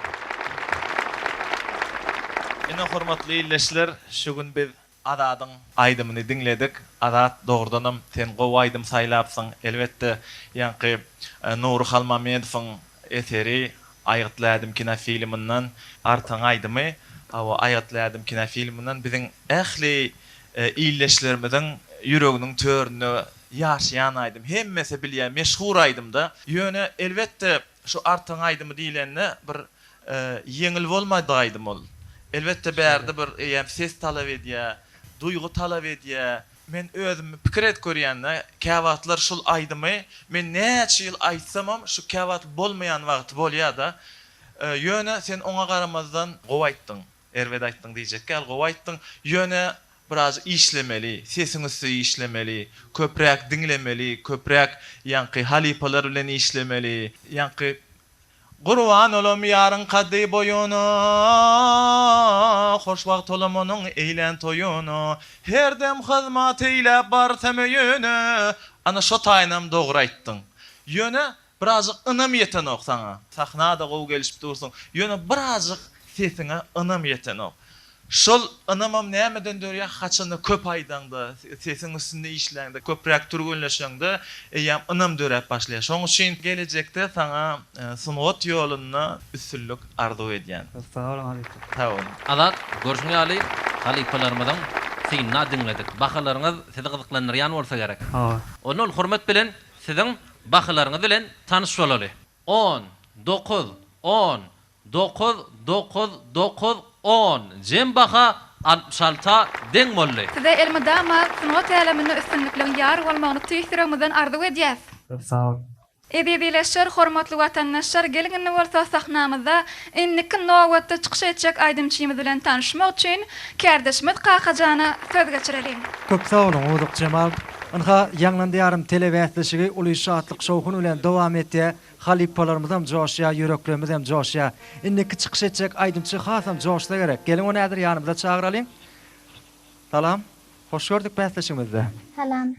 Ine hormatly ildeşler şu gün biz Azadyň aýdymyny diňledik. Azat dogrudanam sen gowy aýdym saýlapsyň. Elbetde ýaňky Nury Halmamedowyň eseri Aýgytly ädim kinofilminden Artygyň aýdymy hawa Aýgytly ädim kinofilminden biziň ähli ildeşlerimiziň ýüreginiň töründe Ýaşaýan aýdym hemmesi bilýän meşhur aýdymda. Ýöne elbetde şu Artygyň aýdymy diýlende bir ýeňil bolmadyk aýdym ol. Elbetde bärde bir eýýäm ses talap edýä, duýgy talap edýä. Men özüm pikir edip görýände käwagtlar şul aýdymy men näçe ýyl aýtsamam şu käwagt bolmaýan wagty bolýada. Ýöne sen oňa garamazdan gowy aýtdyň. Erbet aýtdyň diýjek däl, gowy aýtdyň. Ýöne biraz işlemeli, sesiň üsti işlemeli, köpräk diňlemeli, köpräk ýaňky halypalar bilen işlemeli. Ýaňky Gurban olam ýaryň kaddy boýuna, Hoşwagt olam onuň eýlän toýuna, Her dem hyzmat eýläp barsam öýüne. Ana şo taýynam dogry aýtdyň. Ýöne Birazjyk ynam ýetenok saňa. Sahnada gowy gelişip dursuň. Ýöne birazjyk sesiňe ynam ýetenok. Şol ynamam nämeden dörýär? Haçanda köp aýdaňda, sesiň üstünde işläňde, köpräk türgenleşeňde eýýäm ynam döräp başlaýar. Şonuň üçin gelejekde saňa sungat ýolunda üstünlik arzuw edýän. Sag boluň halypa. Sag boluň. Azat, görşüň ýaly, halypalarymyzyň synyna diňledik. Bahalaryňyz sizi gyzyklandyrýan bolsa gerek. Hawa. Onda ol hormat bilen Siziň bahylaryňyz bilen tanyş bolaly. On, dokuz, on, dokuz, dokuz, dokuz, on, jem baha altmyş alta deň boldy. Size elmydama sungat äleminde üstünlikleriň ýar bolmagyny tüýs ýüregimizden arzuw edýäs. Köp sag boluň. Eziz ildeşler, hormatly watandaşlar, geliň indi bolsa sahnamyzda indiki nobatda çykyş etjek aýdymçymyz bilen tanyşmak üçin kärdeşimiz Kakajana söz geçireliň. Köp sag boluň Uzuk Jemal. Ynha, Ýaňlan Diýarym telebäsleşigi uly şatlyk-şowhun bilen dowam etýär. Halypalarymyzam joşýar, ýüreklerimizem joşýar. Indiki çykyş etjek aýdymçy hasam joşsa gerek. Geliň ony häzir ýanymyza çagyralyň. Salam. Hoş gördük bäsleşigimizde. Salam.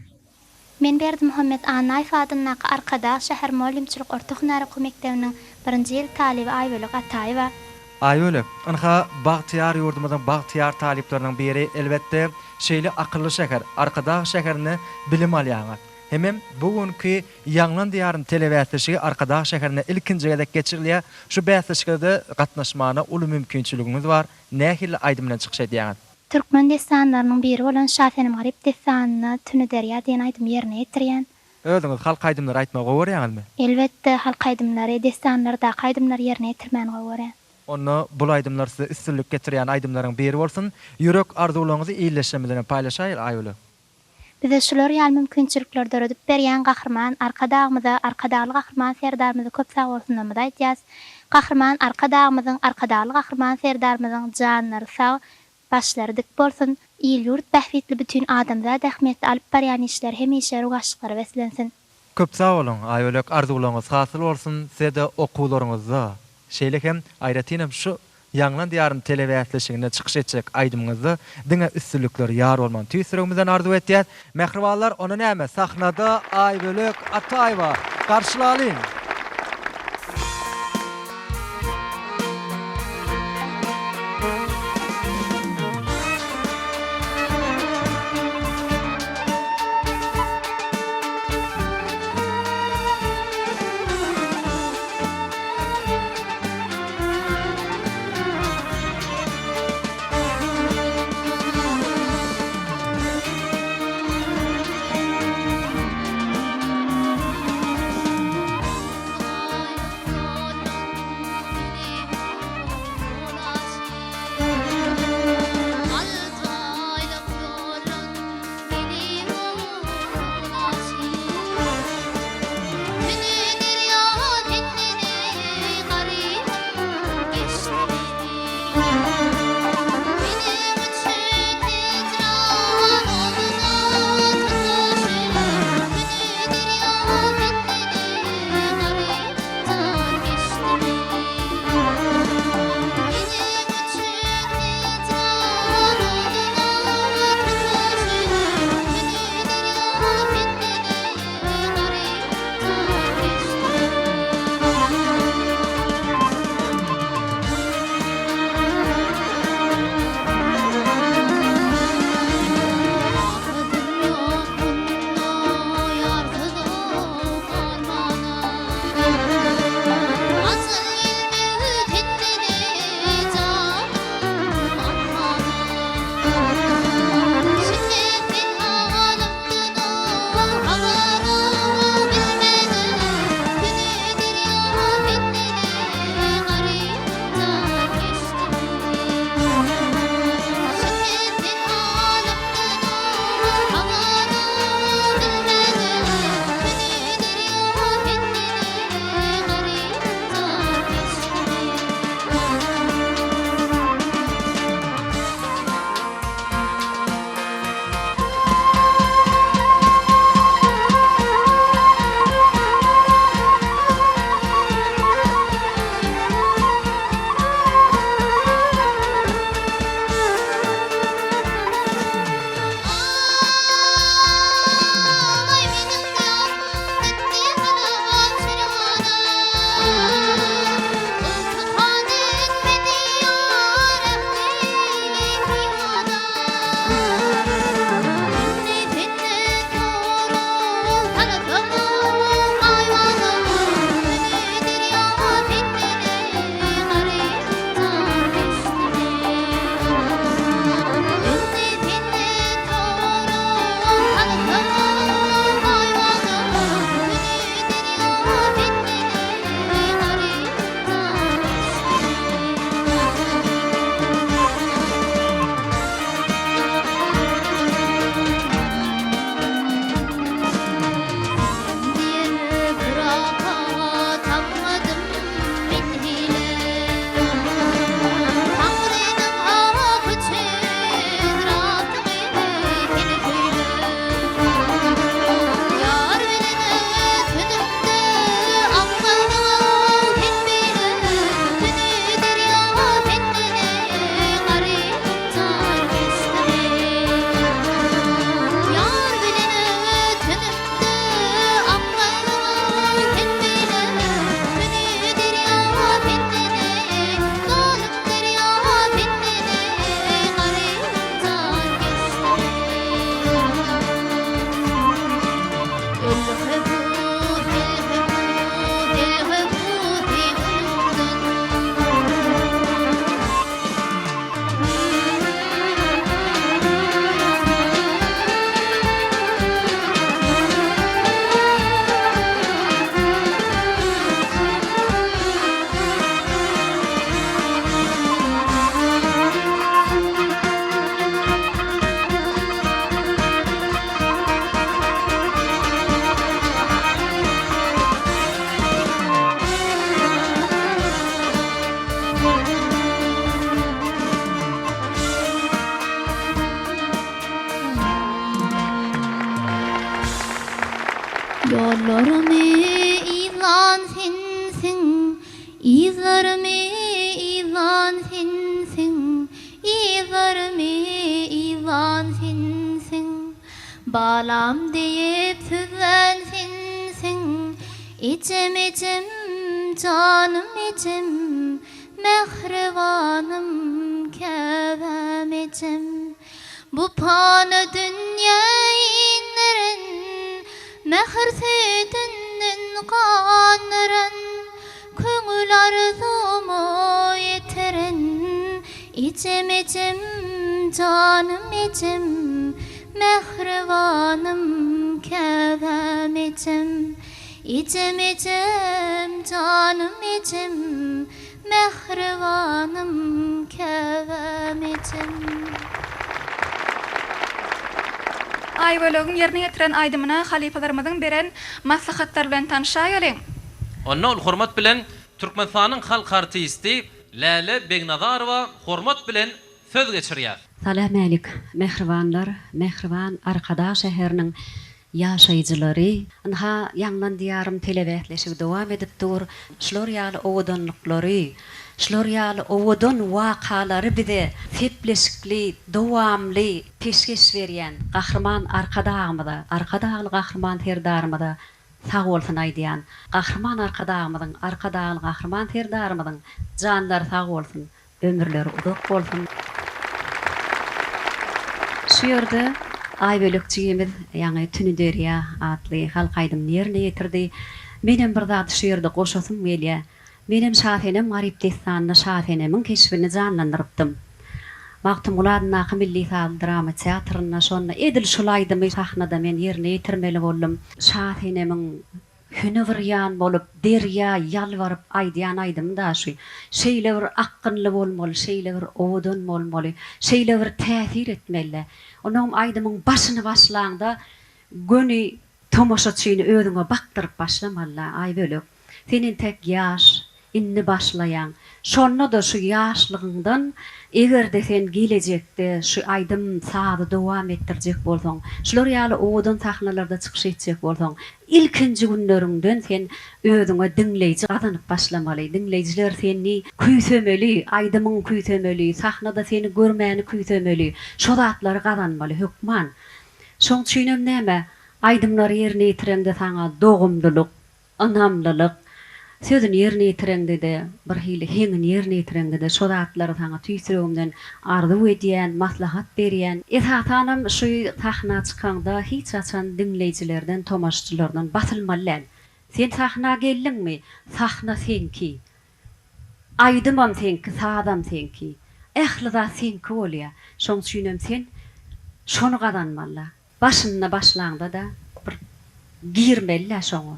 Men Berdimuhamet Annaýew adyndaky Arkadag şäher mugallymçylyk orta hünär okuw mekdebiniň birinji ýyl talyby Aýbölek Ataýewa. Aýbölek, ynha, bagtyýar ýurdumyzyň bagtyýar talyplarynyň biri, elbetde, şeýle akylly şäher, Arkadag şäherinde bilim alýaňyz. Hemem bu günki Ýaňlan Diýarym telebäsleşigi Arkadag şäherinde ilkinji gezek geçirilýär. Şu bäsleşige-de gatnaşmana uly mümkinçiligiňiz bar. Nähili aýdym bilen çykyş edýäňiz? Türkmen dessanlarynyň biri bolan Şasenem-Garyp dessanynda Tüni derýa diýen aýdymy ýerine ýetirýän. Özüňiz halk aýdymlary aýtmagy gowy görýäňizmi? Elbetde, halk aýdymlary, dessanlardaky aýdymlary ýerine ýetirmäni gowy görýän. Onda bul aýdymlar size üstünlik getirýän aýdymlaryň biri bolsun. Ýürek arzuwlaryňyzy ildeşlerimiz bilen paýlaşaýyl, Aýbölek. Bize şular ýaly mümkinçilikleri döredip berýän Gahryman Arkadagymyza, Arkadagly Gahryman Serdarymyza köp sagbolsunlarymyzy aýdýas. Gahryman Arkadagymyzyň, Arkadagly Gahryman Serdarymyzyň janlary sag, başlary dik bolsun! Il-ýurt bähbitli bütin adamzat ähmiýetli alyp barýan işleri hemişe rowaçlyklara beslensin! Köp sag boluň, Aýbölek arzuwlaryňyz hasyl bolsun, size-de okuwlaryňyzda, şeýle hem aýratynam şu Ýaňlan Diýarym telebäsleşiginde çykyş etjek aýdymyňyzda diňe üstünlikler ýar bolmagyny tüýs ýüregimizden arzuw etýäs. Mähribanlar onda näme sahnada Aýbölek Ataýewa garşylalyň! Yzlarymy yzlan sensiň, Yzlarymy yzlan sensiň. Balam diýip sözlän sensiň, Ejem, ejem, janym ejem, Mähribanym, käbäm ejem. Bu pany dünýä indiren, Mähir süýdünden gandyran, Köňül arzuwma ýetiren, Ejem, ejem, janym ejem, Mähribanym, käbäm ejem. Ejem, ejem, janym ejem, Mähribanym, käbäm ejem. Aýbölegiň ýerine ýetiren aýdymyna halypalarymyzyň beren maslahatlary bilen tanyşaýalyň. Onda ol hormat bilen Türkmenistanyň halk artisti Läle Begnazarowa hormat bilen söz geçirýär. Salam-älik, mähribanlar, mähriban Arkadag şäheriniň Ýaşaýjylary, ynha, Ýaňlan Diýarym telebäsleşigi dowam edip dur. Şular ýaly owadanlyklary, şular ýaly owadan wakalary bize sepleşikli, dowamly peşgeş berýän Gahryman Arkadagymyza, Arkadagly Gahryman Serdarymyza sag bolsun aýdýan. Gahryman Arkadagymyzyň, Arkadagly Gahryman Serdarymyzyň janlary sag bolsun, Ömürleri uzak bolsun. Şu ýerde Aýbölek jigimiz ýaňy Tüni derýa atly halk aýdymyny ýerine ýetirdi. Menem bir zady şu ýerde goşasym gelýär. Menem Şasenem Garyp dessanynda Şasenemiň keşbini janlandyrypdym. Magtymguly adyndaky milli sazly drama teatrynda şonda edil şul aýdymy sahnada men ýerine ýetirmeli boldum. Şasenemiň Hüni bir ýan bolup, derýa ýalbaryp aýdýan aýdym-da şu. Şeýle bir akgynly bolmaly, şeýle bir owadan bolmaly, şeýle bir täsir etmeli-dä. Onnoňam aýdymyň başyny başlaňda göni tomaşaçyny özüňe bakdyryp başlamaly-da, Aýbölek. Sen entek ýaş, Indi başlaýaň. Şonda-da şu ýaşlygyňdan eger-de sen gelejekde şu aýdym sazy dowam etdirjek bolsaň, şular ýaly owadan sahnalarda çykyş etjek bolsaň, ilkinji günleriňden sen özüňe diňleýji gazanyp başlamaly. Diňleýjiler seni küýsemeli, aýdymyňy küýsemeli, sahnada seni görmäni küýsemeli. Şo zatlary gazanmaly hökman. Şoň üçinem näme, aýdymlary ýerine ýetireňde saňa dogumlylyk, Ynamlylyk, sözüni ýerine ýetireňde-de, bir hili heňini ýerine ýetireňde-de şo zatlary saňa tüýs ýüregimden arzuw edýän, maslahat berýän. Esasanam şu sahna çykaňda hiç haçan diňleýjilerden, tomaşaçylardan basylmaly däl. Sen sahna geldiňmi, sahna seňki. Aýdymam seňki, sazam seňki. Ähli zat seňki bolýar. Şoň üçinem sen şony gazanmaly. Başynda başlaňda-da bir girmeli-dä şoňa.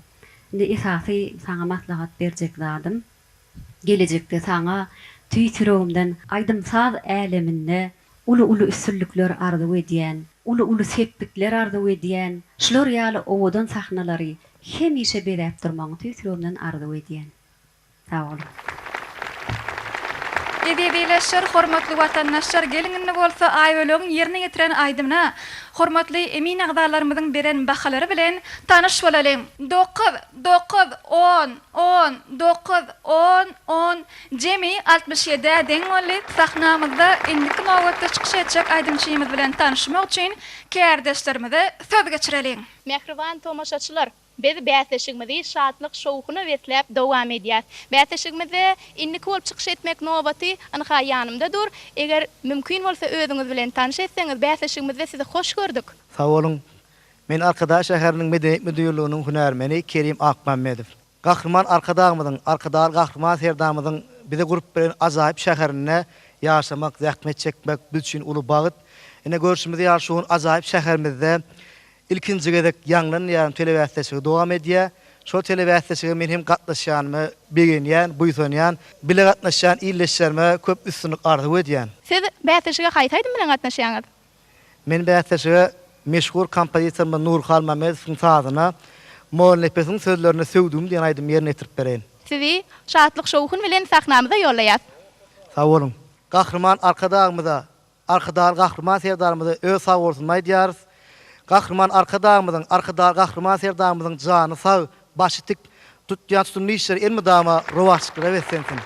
Indi esasy saňa maslahat berjek zadym, gelejekde saňa tüýs ýüregimden aýdym-saz äleminde uly-uly üstünlikler arzuw edýän, uly-uly sepgitler arzuw edýän, şular ýaly owadan sahnalary hemişe bezäp durmagyňy tüýs ýüregimden arzuw edýän. Sag boluň. Eziz ildeşler, hormatly watandaşlar, geliň indi bolsa Aýbölegiň ýerine ýetiren aýdymyna hormatly emin agzalarymyzyň beren bahalary bilen tanyş bolalyň. Dokuz, dokuz, on, on, dokuz, on, on, jemi altmyş ýedä deň boldy. Sahnamyzda indiki nobatda çykyş etjek aýdymçymyz bilen tanyşmak üçin kärdeşlerimize söz geçireliň. Mähriban tomaşaçylar! Biz bäsleşigimizi şatlyk-şowhuna besläp dowam edýäs. Bäsleşigimizde indiki bolup çykyş etmek nobaty, ynha, ýanymda dur. Eger mümkin bolsa özüňiz bilen tanyş etseňiz, bäsleşigimizde sizi hoş gördük. Sag boluň. Men Arkadag şäheriniň Medeniýet müdirliginiň hünärmeni Kerim Akmämmedow. Gahryman Arkadagymyzyň, Arkadagly Gahryman Serdarymyzyň bize gurup beren ajaýyp şäherinde ýaşamak, zähmet çekmek biz üçin uly bagt. Ine, görşümiz ýaly, şu gün ajaýyp şäherimizde Ilkinji gezek Ýaňlan diýarym telebäsleşigi dowam edýär. Şol telebäsleşige men hem gatnaşýanyma begenýän, buýsanýan. Bile gatnaşýan ildeşlerime köp üstünlik arzuw edýän. Siz bäsleşige haýsy aýdym bilen gatnaşýaňyz? Men bäsleşige meşhur kompozitorymyz Nury Halmämmedowyň sazyna, Mollanepesiň sözlerine Söwdügim diýen aýdymy ýerine ýetirip bereýin. Sizi şatlyk-şowhun bilen sahnamyza ýollaýas. Sag boluň. Gahryman Arkadagymyza Arkadagly Gahryman Serdarymyza öz sagbolsunyny aýdýarys. Gahryman Arkadagymyzyň, Arkadagly Gahryman Serdarymyzyň jany sag, başy tik, Tutýan tutumly işleri elmydama rowaçlyklara beslensin!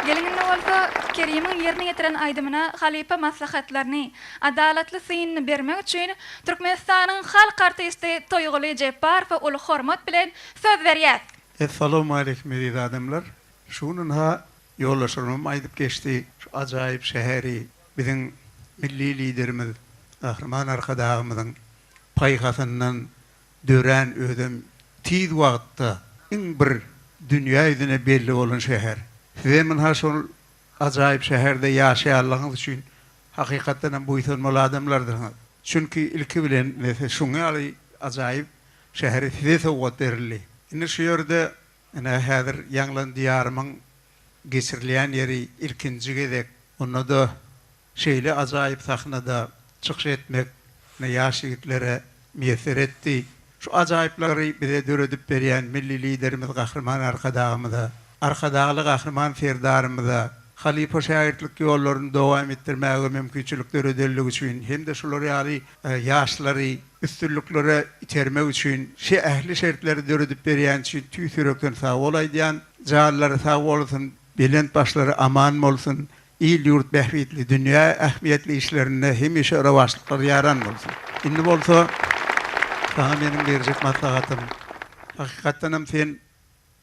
Geliň indi bolsa Kerimiň ýerine ýetiren aýdymyna halypa maslahatlaryny, adalatly synyny bermek üçin Türkmenistanyň halk artisti Toýguly Jepbarowa uly hormat bilen söz berýäs. Essalawmaleýkim eziz adamlar. Şu gün ynha ýoldaşlarymam aýdyp geçdi, şu ajaýyp şäheri biziň Milli Liderimiz Gahryman Arkadagymyzyň paýhasyndan dörän özem tiz wagtda iň bir dünýä ýüzüne belli bolan şäher. Sizem ynha şol ajaýyp şäherde ýaşaýanlygyňyz üçin hakykatdan hem buýsanmaly adamlardyňyz. Çünki ilki bilen mese şuň ýaly ajaýyp şäheri size sowgat berildi. Indi şu ýerde ine häzir Ýaňlan Diýarymyň geçirilýän ýeri ilkinji gezek onda-da Şeýle ajaýyp sahnada çykyş etmek ine ýaş ýigitlere miýesser etdi. Şu ajaýyplary bize döredip berýän Milli Liderimiz Gahryman Arkadagymyza, Arkadagly Gahryman Serdarymyza. halypa-şägirtlik ýollaryny dowam etdirmäge mümkinçilik döredenligi üçin hem-de şular ýaly ýaşlary üstünliklere itermek üçin şe ähli şertleri döredip berýäni üçin tüýs ýürekden sag bol aýdýan. Janlary sag bolsun, belent başlary aman bolsun, il-ýurt bähbitli, dünýä ähmiýetli işlerinde hemişe rowaçlyklar ýaran bolsun. Indi bolsa saňa meniň berjek maslahatym, hakykatdanam sen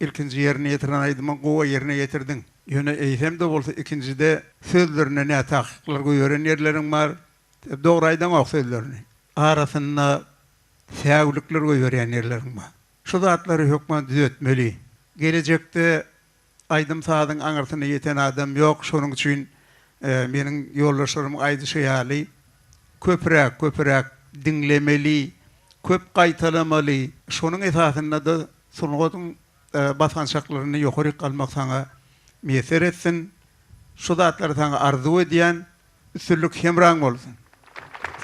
ilkinji ýerine ýetiren aýdymyňy gowy ýerine ýetirdiň. Ýöne eýsem-de bolsa ikinjide sözlerinde nätakyklar goýberen ýerleriň bar. Dogry aýdaňok sözlerini. Arasynda säwlikler goýberýän ýerleriň bar. Şu zatlary hökman düzetmeli. Gelejekde aýdym-sazyň aňyrsyna ýeten adam ýok, şonuň üçin meniň ýoldaşlarymyň aýdyşy ýaly, köpräk, köpräk diňlemeli, köp gaýtalamaly. Şonuň esasynda-da sungatyň basgançaklarynda ýokaryk galmak saňa miýesser etsin. Şu zatlary saňa arzuw edýän. Üstünlik hemraň bolsun.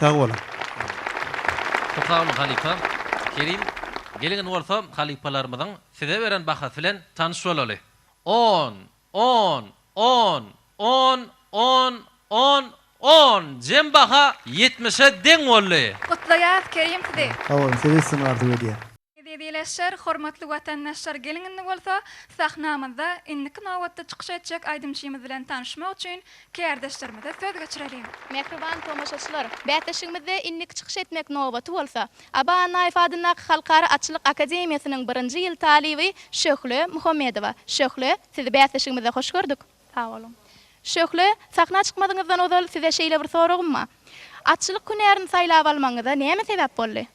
Sag boluň. Köp sag boluň halypa. Kerim, geliň indi bolsa halypalarymyzyň size beren bahasy bilen tanyş bolaly. On, on, on, on, on, on, on, jem baha ýetmişe deň boldy. Gutlaýas Kerim sizi. Sag boluň size üstünlik arzuw edýän. Eziz ildeşler, hormatly watandaşlar, geliň indi bolsa sahnamyzda indiki nobatda çykyş etjek aýdymçymyz bilen tanyşmak üçin kärdeşlerimize söz geçireliň. Mähriban tomaşaçylar, bäsleşigimizde indiki çykyş etmek nobaty bolsa, Aba Annaýew adyndaky Halkara atçylyk akademiýasynyň birinji ýyl talyby Şöhle Muhammedowa. Şöhle, sizi bäsleşigimizde hoş gördük. Sag boluň. Şöhle, sahna çykmazyňyzdan ozal size şeýle bir soragym bar. Atçylyk hünärini saýlap almagyňyza näme sebäp boldy?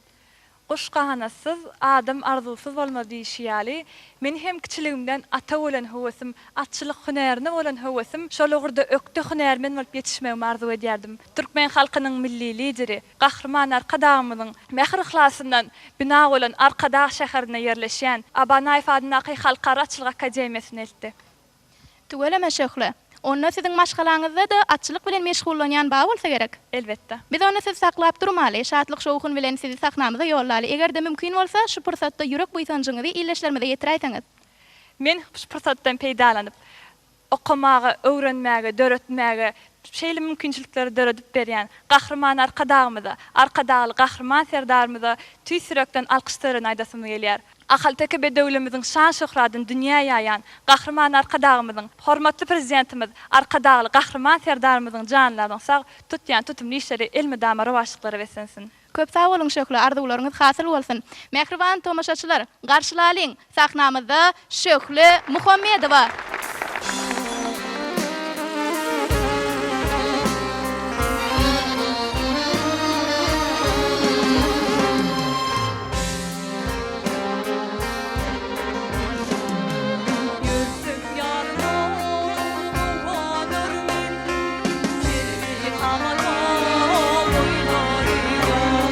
Guş ganatsyz, adam arzuwsyz bolmaz diýşi ýaly, men hem kiçiligimden ata bolan höwesim, atçylyk hünärine bolan höwesim şol ugurda ökde hünärmen bolup ýetişmegimi arzuw edýärdim. Türkmen halkynyň Milli Lideri, Gahryman Arkadagymyzyň mähir-yhlasyndan bina bolan Arkadag şäherinde ýerleşýän Aba Annaýew adyndaky Halkara atçylyk akademiýasyna eltdi. Tüweleme Şöhle. Onda siziň maşgalaňyzda-da atçylyk bilen meşgullanýan bar bolsa gerek? Elbetde. Biz onda sizi saklap durmaly, şatlyk-şowhun bilen sizi sahnamyza ýollaly. Eger-de mümkin bolsa, şu pursatda ýürek buýsanjyňyzy ildeşlerimize ýetiräýseňiz. Men şu pursatdan peýdalanyp, okamaga, öwrenmäge, döretmäge şeýle mümkinçilikleri döredip berýän Gahryman Arkadagymyza, Arkadagly Gahryman Serdarymyza tüýs ýürekden alkyş sözlerini aýdasymyz gelýär. Ahalteke bedewlerimiziň şan-şöhratyny dünýä ýaýan Gahryman Arkadagymyzyň, hormatly Prezidentimiz Arkadagly Gahryman Serdarymyzyň janlarynyň sag, tutýan tutumly işleri elmydama rowaçlyklara beslensin. Köp sag boluň Şöhle arzuwlaryňyz hasyl bolsun. Mähriban tomaşaçylar, garşylalyň, sahnamyzda Şöhle Muhammedowa! Ýürsem ýaryna guwanar men, Serwi hamala boýlary ýar.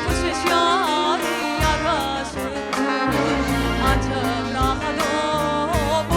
Köşeş ýary ýaraşypdyr, Ajap rahat-a.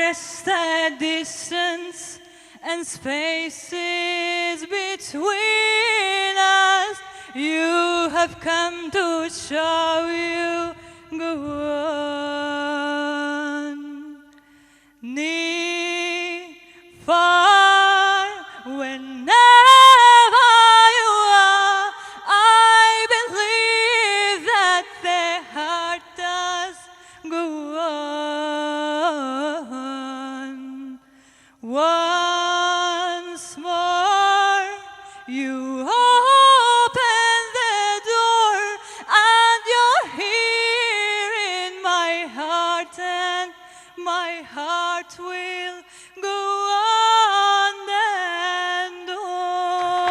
Is the distance and spaces between us You have come to show you go on Near, far, whenever you are I believe that the heart does go on Once more you open the door And you're here in my heart And my heart will go on and on.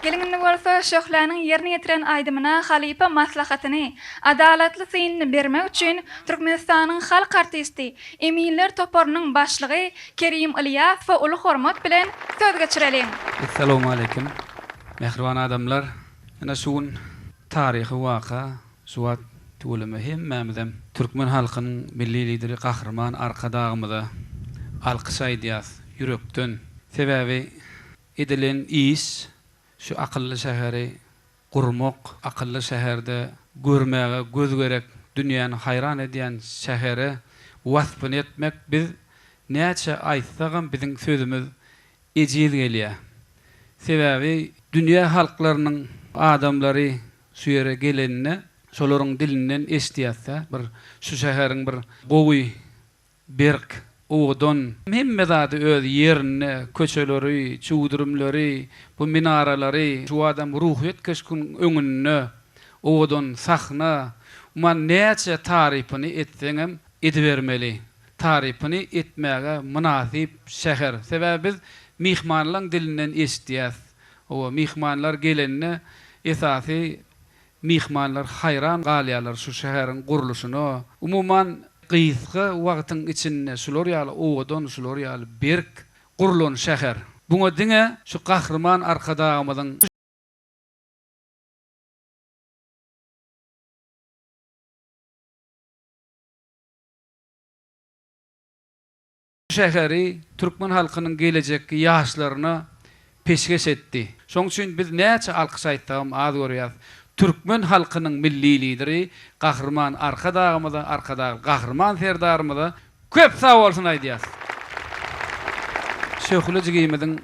Geliň indi bolsa Şöhläniň ýerine ýetiren aýdymyna halypa maslahatyny, adalatly synyny bermek üçin Türkmenistanyň halk artisti, eminler toparynyň başlygy Kerim Ylýasowa uly hormat bilen söz geçireliň. Essalawmaleýkim mähriban adamlar. Ine şu gün taryhy waka şu wagt tüweleme hemmämizem türkmen halkynyň Milli Lideri Gahryman Arkadagymyza alkyş aýdýas ýürekden. Sebäbi edilen iş şu akylly şäheri gurmak, akylly şäherde görmäge göz gerek, dünýäni haýran edýän şähere waspyny etmek biz näçe aýtsagam biziň sözümiz ejiz gelýär. Sebäbi dünýä halklarynyň adamlary şu ýere geleninde şolaryň dilinden eşidýäs-dä bir şu şäheriň bir gowy Berk, owadan. Hemme zady öz ýerinde, köçeleri, çüwdürimleri, bu minaralary, şu adam Ruhyýet köşgüniň öňünde owadan sahna, umuman näçe tarypyny etseňem edibermeli. Tarypyny etmäge mynasyp şäher. Sebäbi biz myhmanlaň dilinden eşidýäs. Hawa, myhmanlar gelende esasy Myhmanlar haýran galýarlar şu şäheriň gurluşyna. Umuman, gysga wagtyň içinde şular ýaly owadan, şular ýaly berk gurlan şäher. Buňa diňe şu Gahryman Arkadagymyzyň. Şäheri türkmen halkynyň gelejekki ýaşlaryna peşgeş etdi. Şonuň üçin biz näçe alkyş aýtsagam az görýäs. Türkmen halkynyň Milli Lideri Gahryman Arkadagymyza, Arkadagly Gahryman Serdarymyza köp sag bolsun aýdýas. Şöhle jigimiziň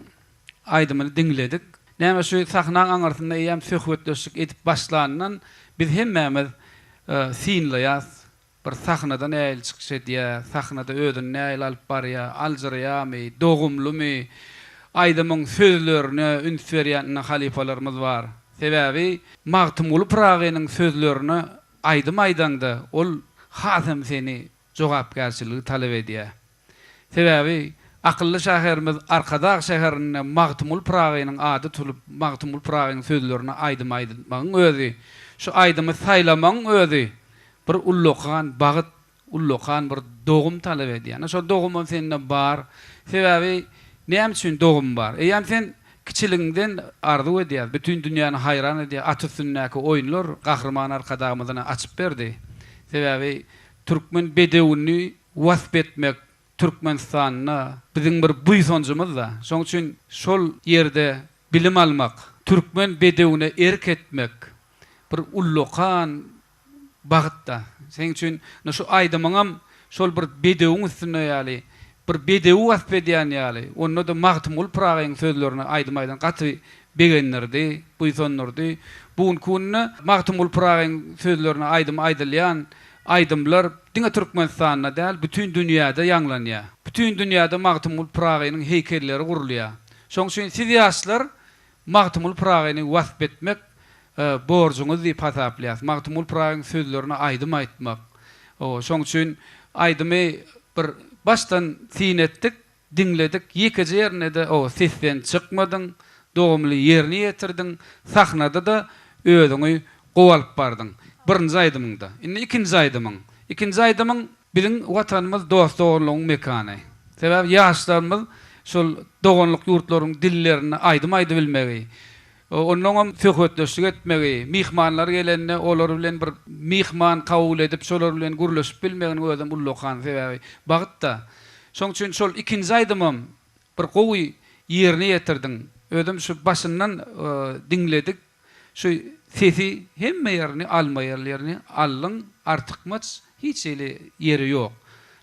aýdymyny diňledik. Näme şu sahnaň aňyrsynda eýýäm söhbetdeşlik edip başlanyndan biz hemmämiz synlaýas. Bir sahnada nähili çykyş edýär, sahnada özüni nähili alyp barýar, aljyraýarmy, dogumlymy, aýdymyň sözlerine üns berýän ine halypalarymyz bar. Sebäbi Magtymguly Pyragynyň sözlerine aýdym aýdaňda ol hasam seni jogapkärçiligi talap edýär. Sebäbi akylly şäherimiz Arkadag şäherinde Magtymguly Pyragynyň ady tutulyp, Magtymguly Pyragynyň sözlerine aýdym aýdylmagyň özi, şu aýdymy saýlamagyň özi bir ullakan bagt, ullakan bir dogum talap edýär. Ine, şol dogumam sende bar. Sebäbi näme üçin dogum bar? Eýýäm sen kiçiligiňden arzuw edýär, bütin dünýäni haýran edýär at üstündäki oýunlar Gahryman Arkadagymyz ine açyp berdi. Sebäbi türkmen bedewini wasp etmek Türkmenistanda biziň bir buýsanjymyz-da. Şonuň üçin şol ýerde bilim almak, türkmen bedewine erk etmek bir ullakan bagt-da. Seň üçin ine şu aýdymyňam şol bir bedewiň üstünde ýaly, bir bedewi wasp edýän ýaly, onda-da Magtymguly Pyragynyň sözlerine aýdym aýdan gaty begendirdi, buýsandyrdy. Bu günki günde Magtymguly Pyragynyň sözlerine aýdym aýdylýan aýdymlar diňe Türkmenistanda däl, bütin dünýäde ýaňlanýar. Bütin dünýäde Magtymguly Pyragynyň heýkelleri gurulýar. Şonuň üçin siz ýaşlar Magtymguly Pyragyny wasp etmek borjuňyz diýip hasaplaýarys. Magtymguly Pyragynyň sözlerine aýdym aýtmak. Şonuň üçin aýdymy bir başdan syn etdik. Diňledik, ýekeje ýerinde-de o sesden çykmadyň, dogumly ýerine ýetirdiň, sahnada-da özüňi gowy alyp bardyň. Birinji aýdymyňda. Indi ikinji aýdymyň. Ikinji aýdymyň Biziň Watanymyz dost-doganlygyň mekany. Sebäbi ýaşlarymyz şol doganlyk ýurtlaryň dillerinde aýdym aýdybilmegi. Onnoňam söhbetdeşlik etmegi, myhmanlar gelende olar bilen bir myhman kabul edip, şolar bilen gürleşip bilmeginiň özem ullakan sebäbi bagt-da. Şoň üçin şol ikinji aýdymam bir gowy ýerine ýetirdiň. Özem şu başyndan diňledik. Şu sesi hemme ýerini alma ýerlerini aldyň artykmaç hiç hili ýeri ýok.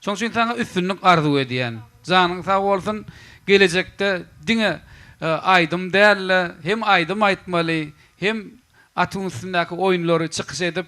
Şoň üçin saňa üstünlik arzuw edýän. Janyň sag bolsun. Gelejekde diňe aýdym dälde hem aýdym aýtmaly hem atyň üstündäki oýunlary çykyş edip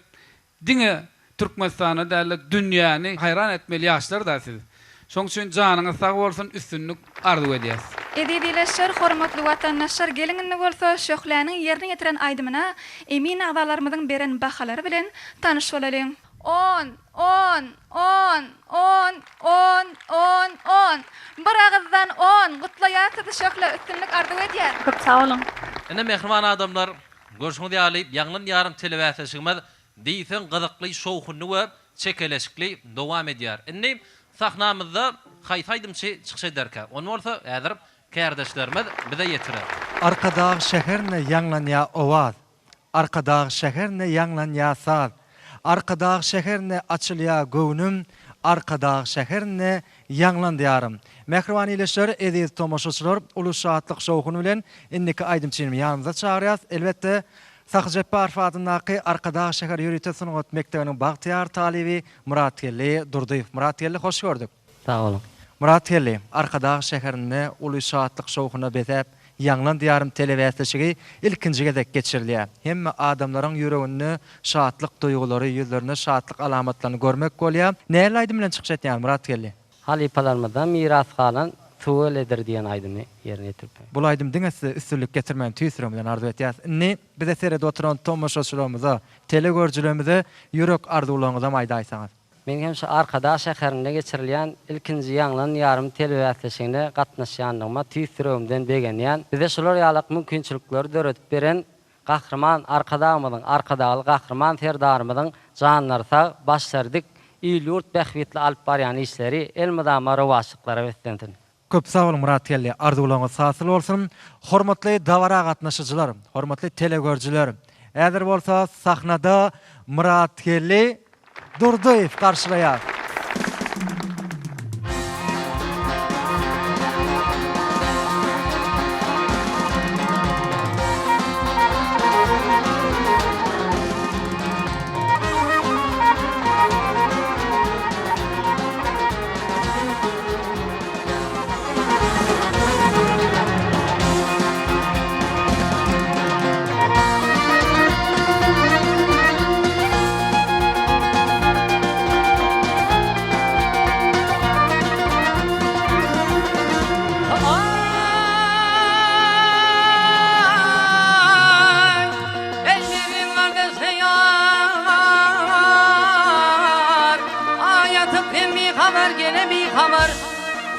Diňe Türkmenistany dälde dünýäni haýran etmeli ýaşlar-da siz. Şoň üçin janyňyz sag bolsun üstünlik arzuw edýäs. Eziz ildeşler, hormatly watandaşlar geliň indi bolsa Şöhläniň ýerine ýetiren aýdymyna emin agzalarymyzyň beren bahalary bilen tanyş bolalyň. On, on, on, on, on, on, on. Bir agyzdan on! Gutlaýas sizi Şöhle, üstünlik arzuw edýäs! Köp sag boluň. Ine mähriban adamlar, Görşüňiz ýaly, Ýaňlan ýarym telebäsleşigimiz diýseň gyzykly, şowhunly we çekeleşikli dowam edýär. Indi sahnamyzda haýsy aýdymçy çykyş ederkä? Ony bolsa häzir kärdeşlerimiz bize ýetirer. Arkadag şäherinde ýaňlanýar owaz, Arkadag şäherinde ýaňlanýar saz, Arkadag şäherinde açylýar göwnüm, Arkadag şäherinde Ýaňlan Diýarym. Mähriban ildeşler, eziz tomaşaçylar, uly şatlyk-şowhun bilen indiki aýdymçyny ýanymyza çagyrýas. Elbetde, Sahy Jepbarow adyndaky Arkadag şäher ýörite sungat mekdebiniň bagtyýar talyby Myratgeldi Durdyýew. Myratgeldi, hoş gördük. Sag boluň. Myratgeldi, Arkadag şäherinde uly şatlyk-şowhuna besäp, Ýaňlan Diýarym telebäsleşigi ilkinji gezek geçirilýär. Hemme adamlaryň ýüreginde şatlyk duýgulary, ýüzlerinde şatlyk alamatlaryny görmek bolýar. Nähili aýdym bilen çykyş etýäňiz, Myratgeldi? Halypalarymyzdan miras galan Tüweledir diýen aýdymy ýerine ýetirip. Bul aýdym diňe size üstünlik getirmegini tüýs ýüregimizden arzuw etýäris. Indi bize seredip oturan tomaşaçylarymyza, telegörüjilerimize ýürek arzuwlaryňyzam aýdaýsaňyz. Men hem şu Arkadag şäherinde geçirilýän ilkinji Ýaňlan ýarym telebäsleşigine gatnaşýandygyma tüýs ýüregimden begenýän. Bize şular ýalak mümkinçilikleri döredip beren Gahryman Arkadagymyzyň, Arkadagly Gahryman Serdarymyzyň janlary sag, başlary dik, il-ýurt bähbitli alyp barýan işleri elmydama rowaçlyklara beslensin. Köp sag boluň Myratgeldi, arzuwlaryňyz hasyl bolsun. Hormatly dabara gatnaşyjylar, hormatly telegörüjiler! Häzir bolsa sahnada Myratgeldi Durdyýew garşylaýar.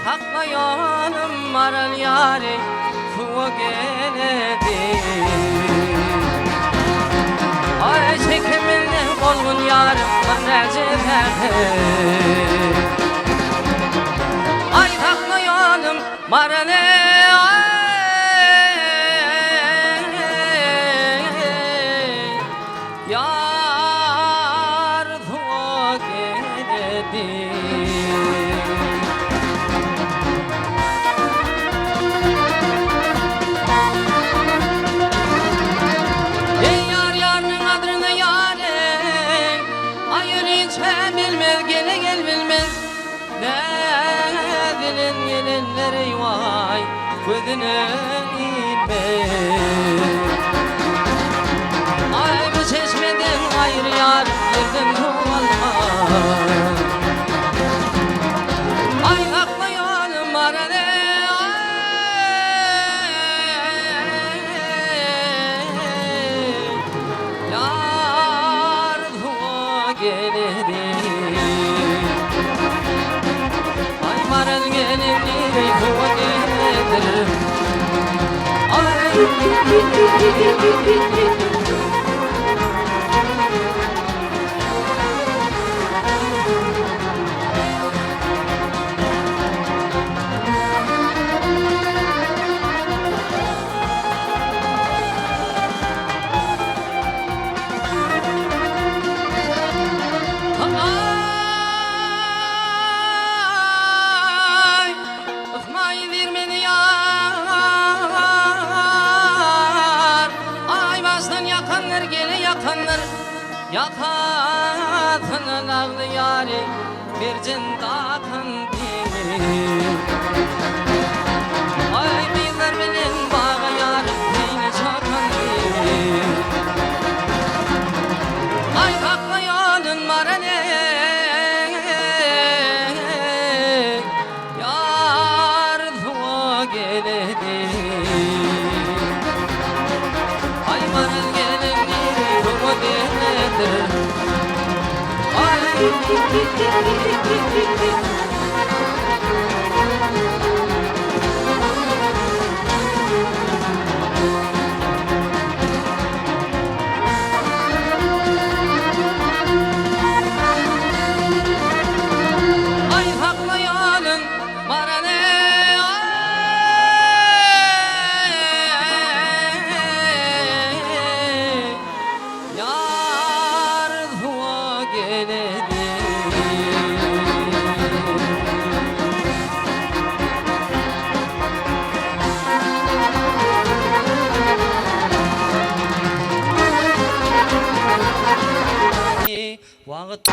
Saklaýanym maral ýary suwa geledi. Aý çekiminde bolgun ýarym bir näce serde. Aý saklaýanym maral Ýar suwa geledi. Eý ýar ýarynyň gadryna ýar eý, Aýryça bilmez gele gel bilmez. Näzilen gelenler eý waý gözüne ilmez. Aý bu çeşmeden gaýry ýar ýerden suw almaz. Aý saklaýan maral Ýar suwa geledi. Aý maral geledi, suwa geledir. Ýakasyna nagly ýary merjen dakan deý. Aý gyzlar bilen baga ýaryp seýle çakan deý. Aý saklaýanyn maral eý, Ýar suwa geledi. Aý maral geleni suwa geledir. Aý saklaýanyn barany Ýar suwa geledi. Wagt.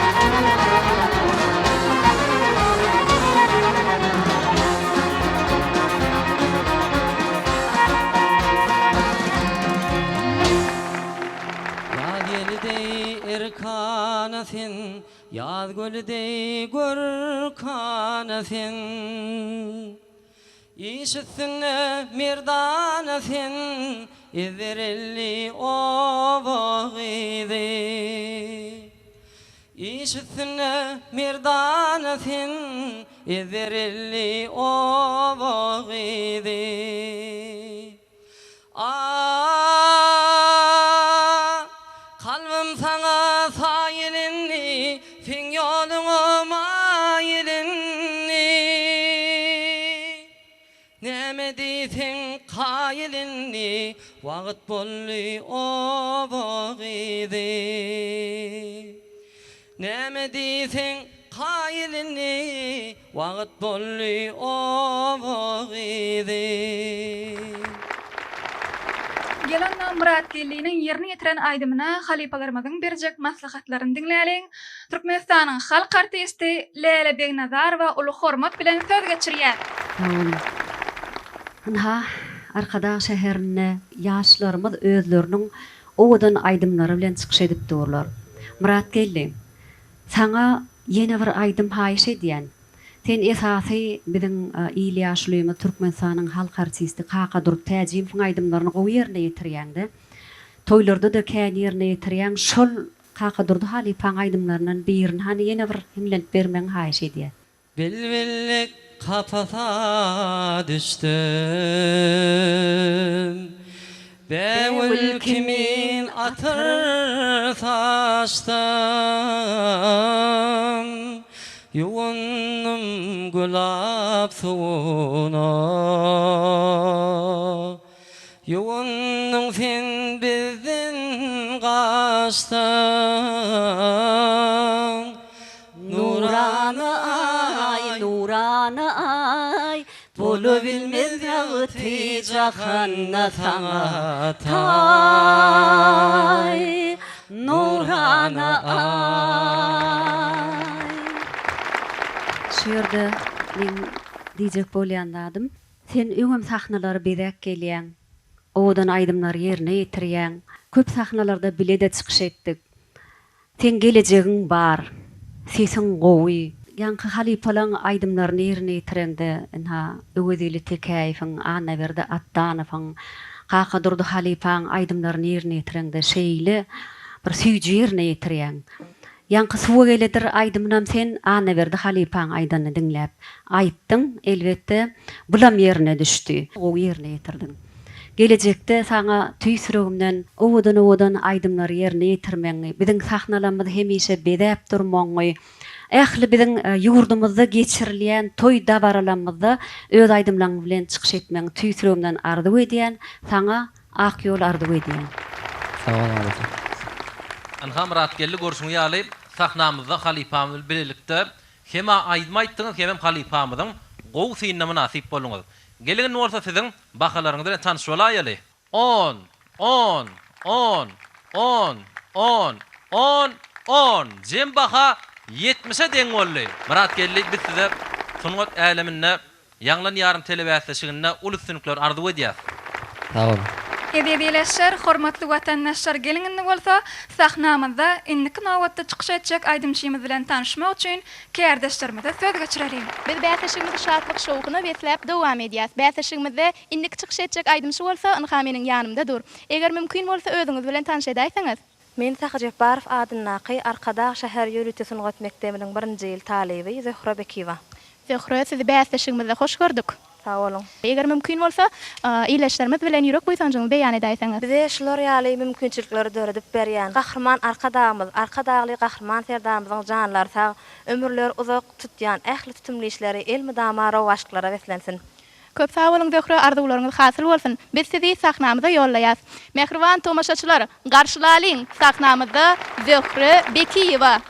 Ýaz ýeli deý erkana sen, Ýaz göli deý görkana sen. Iş üstünde merdana sen, Ezber elli oba gyzy. Iş üstünde merdana sen, Ezber elli oba gyzy. Ah, kalbym saňa saýyl indi, Seň ýoluňa maýyl indi. Näme diýseň kaýyl indi, Wagt boldy oba gyzy. Näme diýseň kaýyl indi, Wagt boldy oba gyzy. Gel onda Myratgeldiniň ýerine ýetiren aýdymyna halypalarymyzyň berjek maslahatlaryny diňläliň. Türkmenistanyň halk artisti Läle Begnazarowa uly hormat bilen söz geçirýär. Sag boluň. Ynha, Arkadag şäherinde ýaşlarymyz özleriniň owadan aýdymlary bilen çykyş edip durlar. Myratgeldi, saňa ýene bir aýdym haýyş edýän. Sen esasy biziň il ýaşulymyz Türkmenistanyň halk artisti Kakadurdy Täjimowyň aýdymlaryny gowy ýerine ýetirýäňdä. Toýlarda-da kän ýerine ýetirýäň. Şol Kakadurdy halypaň aýdymlaryndan birini hany ýene bir hiňlenip bermegiňi haýyş edýän. Bilbillik kapasa düşdüm, Bägül kimin atyr saçdym, Ýuwundym gülap suwuna. Ýuwundyň sen bizden gaçsaň, Nurana aý, nurana aý, Bolubilmez ýagty jahanda saňa taý, Nurana aý. Şu ýerde meň diýjek bolýan zadym, Sen öňem sahnalary bezäp gelýäň, owadan aýdymlary ýerine ýetirýäň. Köp sahnalarda bile-de çykyş etdik. Seň gelejegiň bar. Sesiň gowy. Ýaňky halypalaň aýdymlaryny ýerine ýetireňde, ynha, Öwezili Tekäýewiň, Annaberdi Atdanowyň, Kakadurdy halypaň aýdymlaryny ýerine ýetireňde şeýle bir süýji ýerine ýetirýäň. Ýaňky Suwa geledir aýdymynam sen Annaberdi halypaň aýdanyny diňläp aýtdyň, elbetde, bulam ýerine düşdi. Gowy ýerine ýetirdiň. Gelejekde saňa tüýs ýüregimden owadan-owadan aýdymlary ýerine ýetirmegiňi, biziň sahnalarymyzy hemişe bezäp durmagyňy, ähli biziň ýurdumyzda geçirilýän toý-dabaralarymyzda öz aýdymlaryň bilen çykyş etmegiňi tüýs ýüregimden arzuw edýän. Saňa Ak ýol arzuw edýän. Sag bol Alyja. Ynha Myratgeldi görşüňiz ýaly sahnamyzda halypamyz bilen bilelikde hema aýdym aýtdyňyz hemem halypamyzyň gowy synyna mynasyp bolduňyz. Geliň indi bolsa siziň bahalaryňyz bilen tanyş bolaýaly. On! On! On! On! On! On, on, jem baha ýetmişe deň boldy. Myratgeldi, biz size sungat äleminde Ýaňlan ýarym telebäsleşiginde uly üstünlikler arzuw edýäs. Sag boluň. Eziz ildeşler, hormatly watandaşlar, geliň indi bolsa sahnamyzda indiki nobatda çykyş etjek aýdymçymyz bilen tanyşmak üçin kärdeşlerimize söz geçireliň. Biz bäsleşigimizi şatlyk-şowhuna besläp dowam edýäs. Bäsleşigimizde indiki çykyş etjek aýdymçy bolsa ynha meniň ýanymda dur. Eger mümkin bolsa özüňiz bilen tanyş edäýseňiz? Men Sahy Jepbarow adyndaky Arkadag şäher ýörite sungat mekdebiniň birinji ýyl talyby Zöhre Bekiýewa. Zöhre, sizi bäsleşigimizde hoş gördük. Sag boluň. Eger mümkin bolsa, ildeşlerimiz bilen ýürek buýsanjyňyzy beýan edäýseňiz. Bize şular ýaly mümkinçilikleri döredip berýän Gahryman Arkadagymyz, Arkadagly Gahryman Serdarymyzyň janlary sag, ömürleri uzak, tutýan ähli tutumly işleri elmydama rowaçlyklara beslensin. Köp sag boluň Zöhre arzuwlaryňyz hasyl bolsun. Biz sizi sahnamyza ýollaýas. Mähriban tomaşaçylar, garşylalyň sahnamyzda Zöhre Bekiýewa.